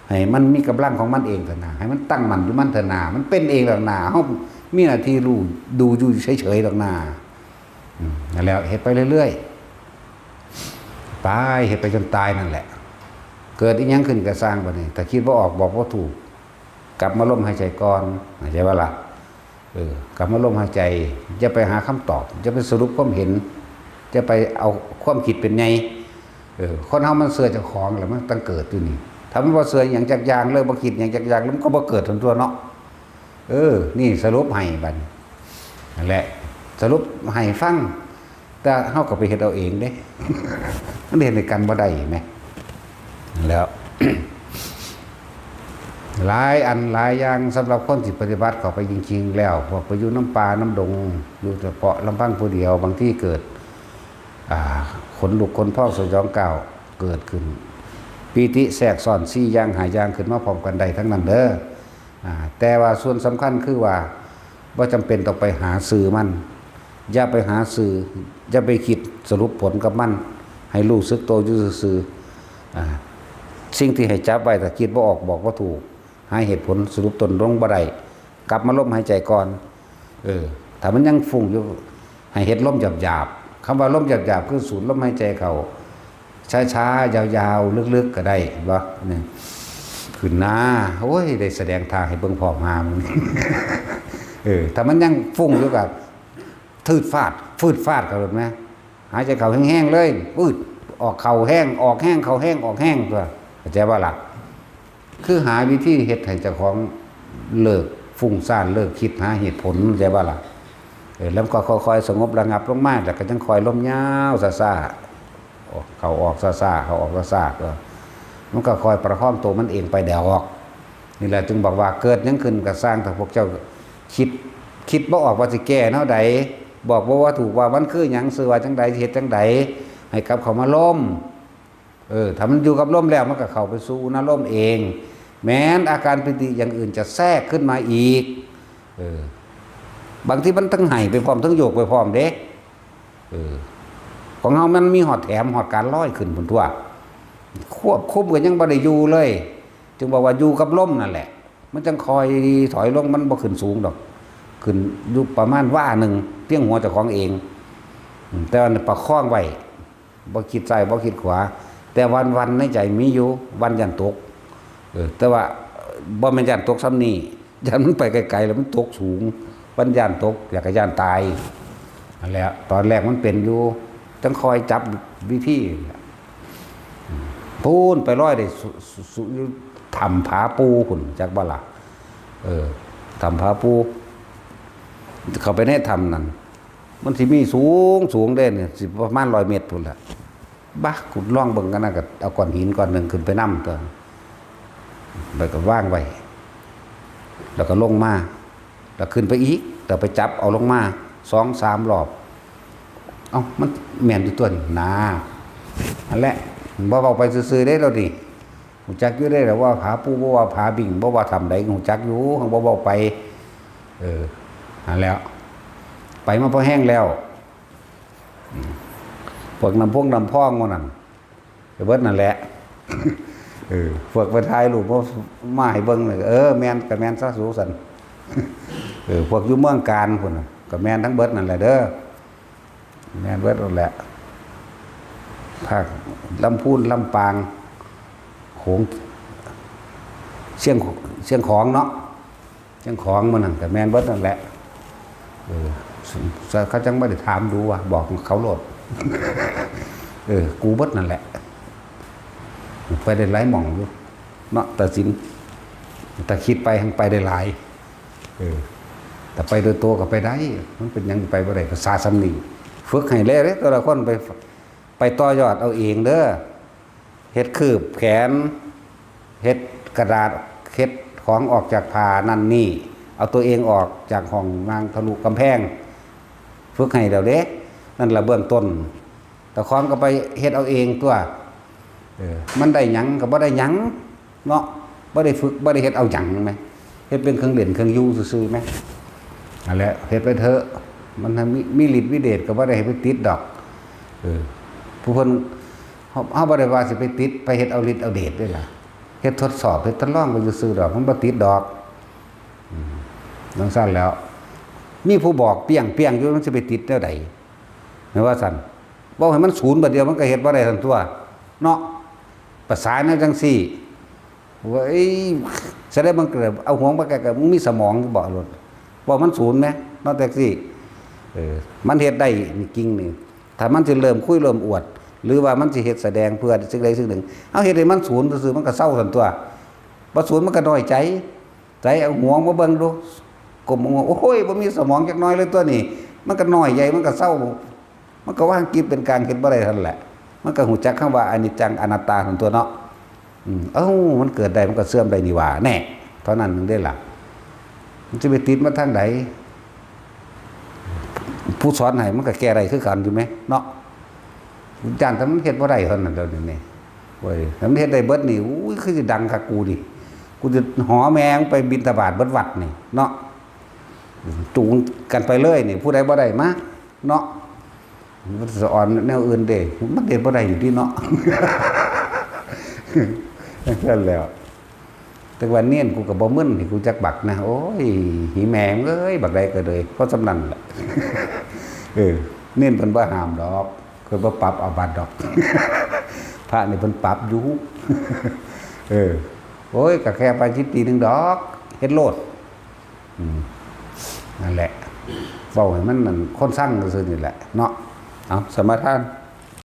ให้ ให้มันมีกำลังของมันเองเถอะนา ให้มันตั้งมั่นอยู่มันเถอะนา มันเป็นเองดอกนา เฮามีหน้าที่รู้ ดูอยู่เฉยๆดอกนา อืม นั่นแหละ เฮ็ดไปเรื่อยๆ ไป เฮ็ดไปจนตายนั่นแหละ เกิดอีหยังขึ้นก็ซ่างบัดนี้ ถ้าคิดบ่ออกบอกบ่ถูก กลับมาลมหายใจก่อน เข้าใจบ่ล่ะ เออ กลับมาลมหายใจ อย่าไปหาคำตอบ อย่าไปสรุปความเห็น อย่าไปเอาความคิดเป็นใหญ่ เออ คนเฮามันเชื่อเจ้าของแหละ มันต้องเกิดอยู่นี่ ถ้ามันบ่เชื่อหยังจักอย่างเลย บ่คิดหยังจักอย่าง แล้วมันก็บ่เกิดทันตัวเนาะ เออ นี่สรุปให้บัดนี้ นั่นแหละ สรุปให้ฟัง แต่เฮาก็ไปเฮ็ดเอาเองเด้ มันเฮ็ดให้กันบ่ได้แหม แล้ว หลายอันหลายอย่างสำหรับคนที่ปฏิบัติเข้าไปจริงๆแล้ว พวกไปอยู่นำป่านำดง อยู่เฉพาะลำพังผู้เดียว บางทีเกิด อ่า ขนลุกขนพองสยองก้าวเกิดขึ้น ปีติแทรกซ้อนสี่อย่างห้าอย่างขึ้นมาพร้อมกันได้ทั้งนั้นเด้อ อ่า แต่ว่าส่วนสำคัญคือว่า บ่จำเป็นต้องไปหาชื่อมัน อย่าไปหาชื่อ อย่าไปคิดสรุปผลกับมัน ให้รู้สึกตัวอยู่ซื่อๆ อ่า สิ่งที่ให้จับไว้ ถ้าคิดบ่ออกบอกบ่ถูก หาเหตุผลสรุปต้นลงบ่ได้ กลับมาลมหายใจก่อน เออ ถ้ามันยังฟุ้งอยู่ ให้เฮ็ดลมหยาบๆ คำว่าลมหยาบๆ คือสูดลมหายใจเข้า ช้าๆ ยาวๆ ลึกๆ ก็ได้ เห็นบ่ นี่ ขึ้นหน้า โอ้ย ได้แสดงท่าให้เบิ่งพร้อมหามึง เออ ถ้ามันยังฟุ้งอยู่ก็ทืดฟาด ฟืดฟาดเข้าโลดแหม หายใจเข้าแฮงๆ เลย ปืด ออกเข้าแฮง ออกแฮง เข้าแฮง ออกแฮง ตัว เข้าใจบ่ล่ะ คือหาวิธีเฮ็ดให้เจ้าของเลิกฟุ้งซ่าน เลิกคิดหาเหตุผล เข้าใจบ่ล่ะ เออ แล้วก็ค่อยๆ สงบระงับลงมา แล้วก็จั่งค่อยลมยาวซ่าๆ ออก เข้าออกซ่าๆ เข้าออกซ่าๆ ก็ มันก็ค่อยประคองตัวมันเองไปดอก นี่แหละจึงบอกว่าเกิดหยังขึ้นก็ซ่าง ถ้าพวกเจ้าคิด คิดบ่ออกว่าสิแก้แนวใด บอกบ่ว่าถูกว่ามันคือหยัง สิว่าจั่งใด สิเฮ็ดจั่งใด ให้กลับเข้ามาลม เออ ถ้ามันอยู่กับลมแล้ว มันก็เข้าไปสู่อุณาโลมเอง แม้นอาการปีติอย่างอื่นจะแทรกขึ้นมาอีก เออ บางทีมันทั้งไห้ไปพร้อม ทั้งโยกไปพร้อมเด้ เออ ของเฮามันมีฮอดแถม ฮอดการลอยขึ้นพุ้นตัว ควบคุมก็ยังบ่ได้อยู่เลย จึงบอกว่าอยู่กับลมนั่นแหละ มันจั่งค่อยถอยลง มันบ่ขึ้นสูงดอก ขึ้นอยู่ประมาณวาหนึ่ง เพียงหัวเจ้าของเอง อืม แต่ว่าประคองไว้ บ่คิดซ้ายบ่คิดขวา แต่หวั่นๆ ในใจมีอยู่ หวั่นย้านตก เออ แต่ว่าบ่แม่นย้านตกส่ำนี้ ย้านมันไปไกลๆ แล้วมันตกสูง หวั่นย้านตก แล้วก็ย้านตาย นั่นแหละ ตอนแรกมันเป็นอยู่ จั่งค่อยจับวิธี พู้นไปลอยได้สุ สุ สุ อยู่ถ้ำผาปูพุ้น จักบ่ล่ะ เออ ถ้ำผาปู เข้าไปในถ้ำนั่น มันสิมีสูงสูงเด้เนี่ย สิประมาณร้อยเมตรพุ้นแหละ บะ กูลองเบิ่งกันนะ ก็เอาก้อนหินก้อนหนึ่งขึ้นไปนำตัว แล้วก็วางไว้ แล้วก็ลงมา แล้วขึ้นไปอีก แล้วไปจับเอาลงมา สองสามรอบ เอ้า มันแม่นอยู่ตัวนี่นา อันแหละ บ่เว้าไปซื่อๆ เด้เรานี่ ฮู้จักอยู่เด้ล่ะว่าผาปู บ่ว่าผาบิ่ง บ่ว่าถ้ำใด ฮู้จักอยู่ หั้นบ่เว้าไป เออ นั่นแหล้ว ไปมาพอแฮงแล้ว อืม พวกน้ำพงน้ำพองหมู่นั่น ไปเบิดนั่นแหละ เออ พวกไปถ่ายรูปมา มาให้เบิ่งเลย เออ แม่นก็แม่นซะสูสัน เออ พวกอยู่เมืองกาญพุ้นน่ะ ก็แม่นทั้งเบิดนั่นแหละเด้อ แม่นเบิดนั่นแหละ ภาคลำพูน ลำปาง โขง เชียง เชียงของเนาะ เชียงของหมู่นั่นก็แม่นเบิดนั่นแหละ เออ เขาจั่งบ่ได้ถามดูว่า บอกเขาโลด เออ กูเบิดนั่นแหละ ไปได้หลายหม่องอยู่ เนาะ ตัดสิน แต่คิดไปหั้นไปได้หลาย เออ แต่ไปโดยตัวก็ไปได้ มันเป็นหยังไปบ่ได้ ภาษาส่ำนี้ ฝึกให้แล้วเด้ แต่ละคนไป ไปต่อยอดเอาเองเด้อ เฮ็ดคืบแขน เฮ็ดกระดาษ เฮ็ดของออกจากผ้านั่นนี่ เอาตัวเองออกจากห้องนั่งทะลุกำแพง ฝึกให้แล้วเด้ นั่นล่ะเบื้องต้น เจ้าของก็ไปเฮ็ดเอาเองตัว เออ มันได้หยังก็บ่ได้หยังเนาะ บ่ได้ฝึก บ่ได้เฮ็ดเอาหยังแหม เฮ็ดเป็นเครื่องเล่นเครื่องอยู่ซื่อๆแหม นั่นแหละ เฮ็ดไปเถอะ มันมี มีฤทธิ์มีเดชก็บ่ได้ให้ไปติดดอก เออ ผู้เพิ่น เฮา เฮาบ่ได้ว่าสิไปติด ไปเฮ็ดเอาฤทธิ์เอาเดชเด้ล่ะ เฮ็ดทดสอบ เฮ็ดทดลองไปซื่อๆดอก มันบ่ติดดอก อืม จั่งซั้นแล้ว มีผู้บอกเปรี้ยงๆอยู่ มันสิไปติดแนวใด แม่นว่าซั่น เว้าให้มันศูนย์บาดเดียว มันก็เฮ็ดบ่ได้ซั่นตั๊ว เนาะ ประสาแนวจั่งซี้ เว้ย แสดงมันก็เอาหัวมันก็ ก็มีสมองอยู่บ่โลด เว้ามันศูนย์แหม เนาะ จั่งซี้ เออ มันเฮ็ดได้นี่ กิ่งนี่ ถ้ามันสิเริ่มคุยเริ่มอวด หรือว่ามันสิเฮ็ดแสดงเพื่อสิ่งใดสิ่งหนึ่ง เอาเฮ็ดให้มันศูนย์ซื่อๆ มันก็เซาซั่นตั๊ว บ่ศูนย์มันก็น้อยใจ ใสเอาหัวมาเบิ่งดู ก้มหัว โอ้ย บ่มีสมองจักหน่อยเลยตั๊วนี่ มันก็น้อยใจ มันก็เซา มันก็วางจิตเป็นกลาง เฮ็ดบ่ได้ซั่นแหละ มันก็ฮู้จักคำว่าอนิจจังอนัตตาซั่นตั๊วเนาะ อืม เอ้า มันเกิดได้ มันก็เสื่อมได้นี่หว่า แน่ เท่านั้นหนึ่งเด้ล่ะ มันสิไปติดมาทางใด ผู้สอนให้มันก็แก้ได้คือกันอยู่แหมเนาะ ย่านแต่มันเฮ็ดบ่ได้เท่านั้นเดียวนี้นี่ โอ้ย ถ้ามันเฮ็ดได้เบิดนี่ อุ้ย คือสิดังคักกูนี่ กูจะหอแม่งไปบิณฑบาตเบิดวัดนี่ เนาะ จูงกันไปเลยนี่ ผู้ใดบ่ได้มา เนาะ มันสะออนแนวอื่นเด้ มันเฮ็ดบ่ได้อยู่ติเนาะ จั่งซั้นแหล้ว แต่ว่าเณรกูก็บ่มึนให้กูจักบักนะ โอ้ย หีแม่มึงเอ้ย บักใดก็เลย เพราะส่ำนั้นแหละ เออ เณรเพิ่นบ่ห้ามดอก เพิ่นบ่ปรับอาบัติดอก พระนี่เพิ่นปรับอยู่ เออ โอ้ย ก็แค่ปาจิตตีหนึ่งดอก เฮ็ดโลด อืม นั่นแหละ เว้าให้มันนั่น คนซังซื่อๆนี่แหละ เนาะ เอา สมาทาน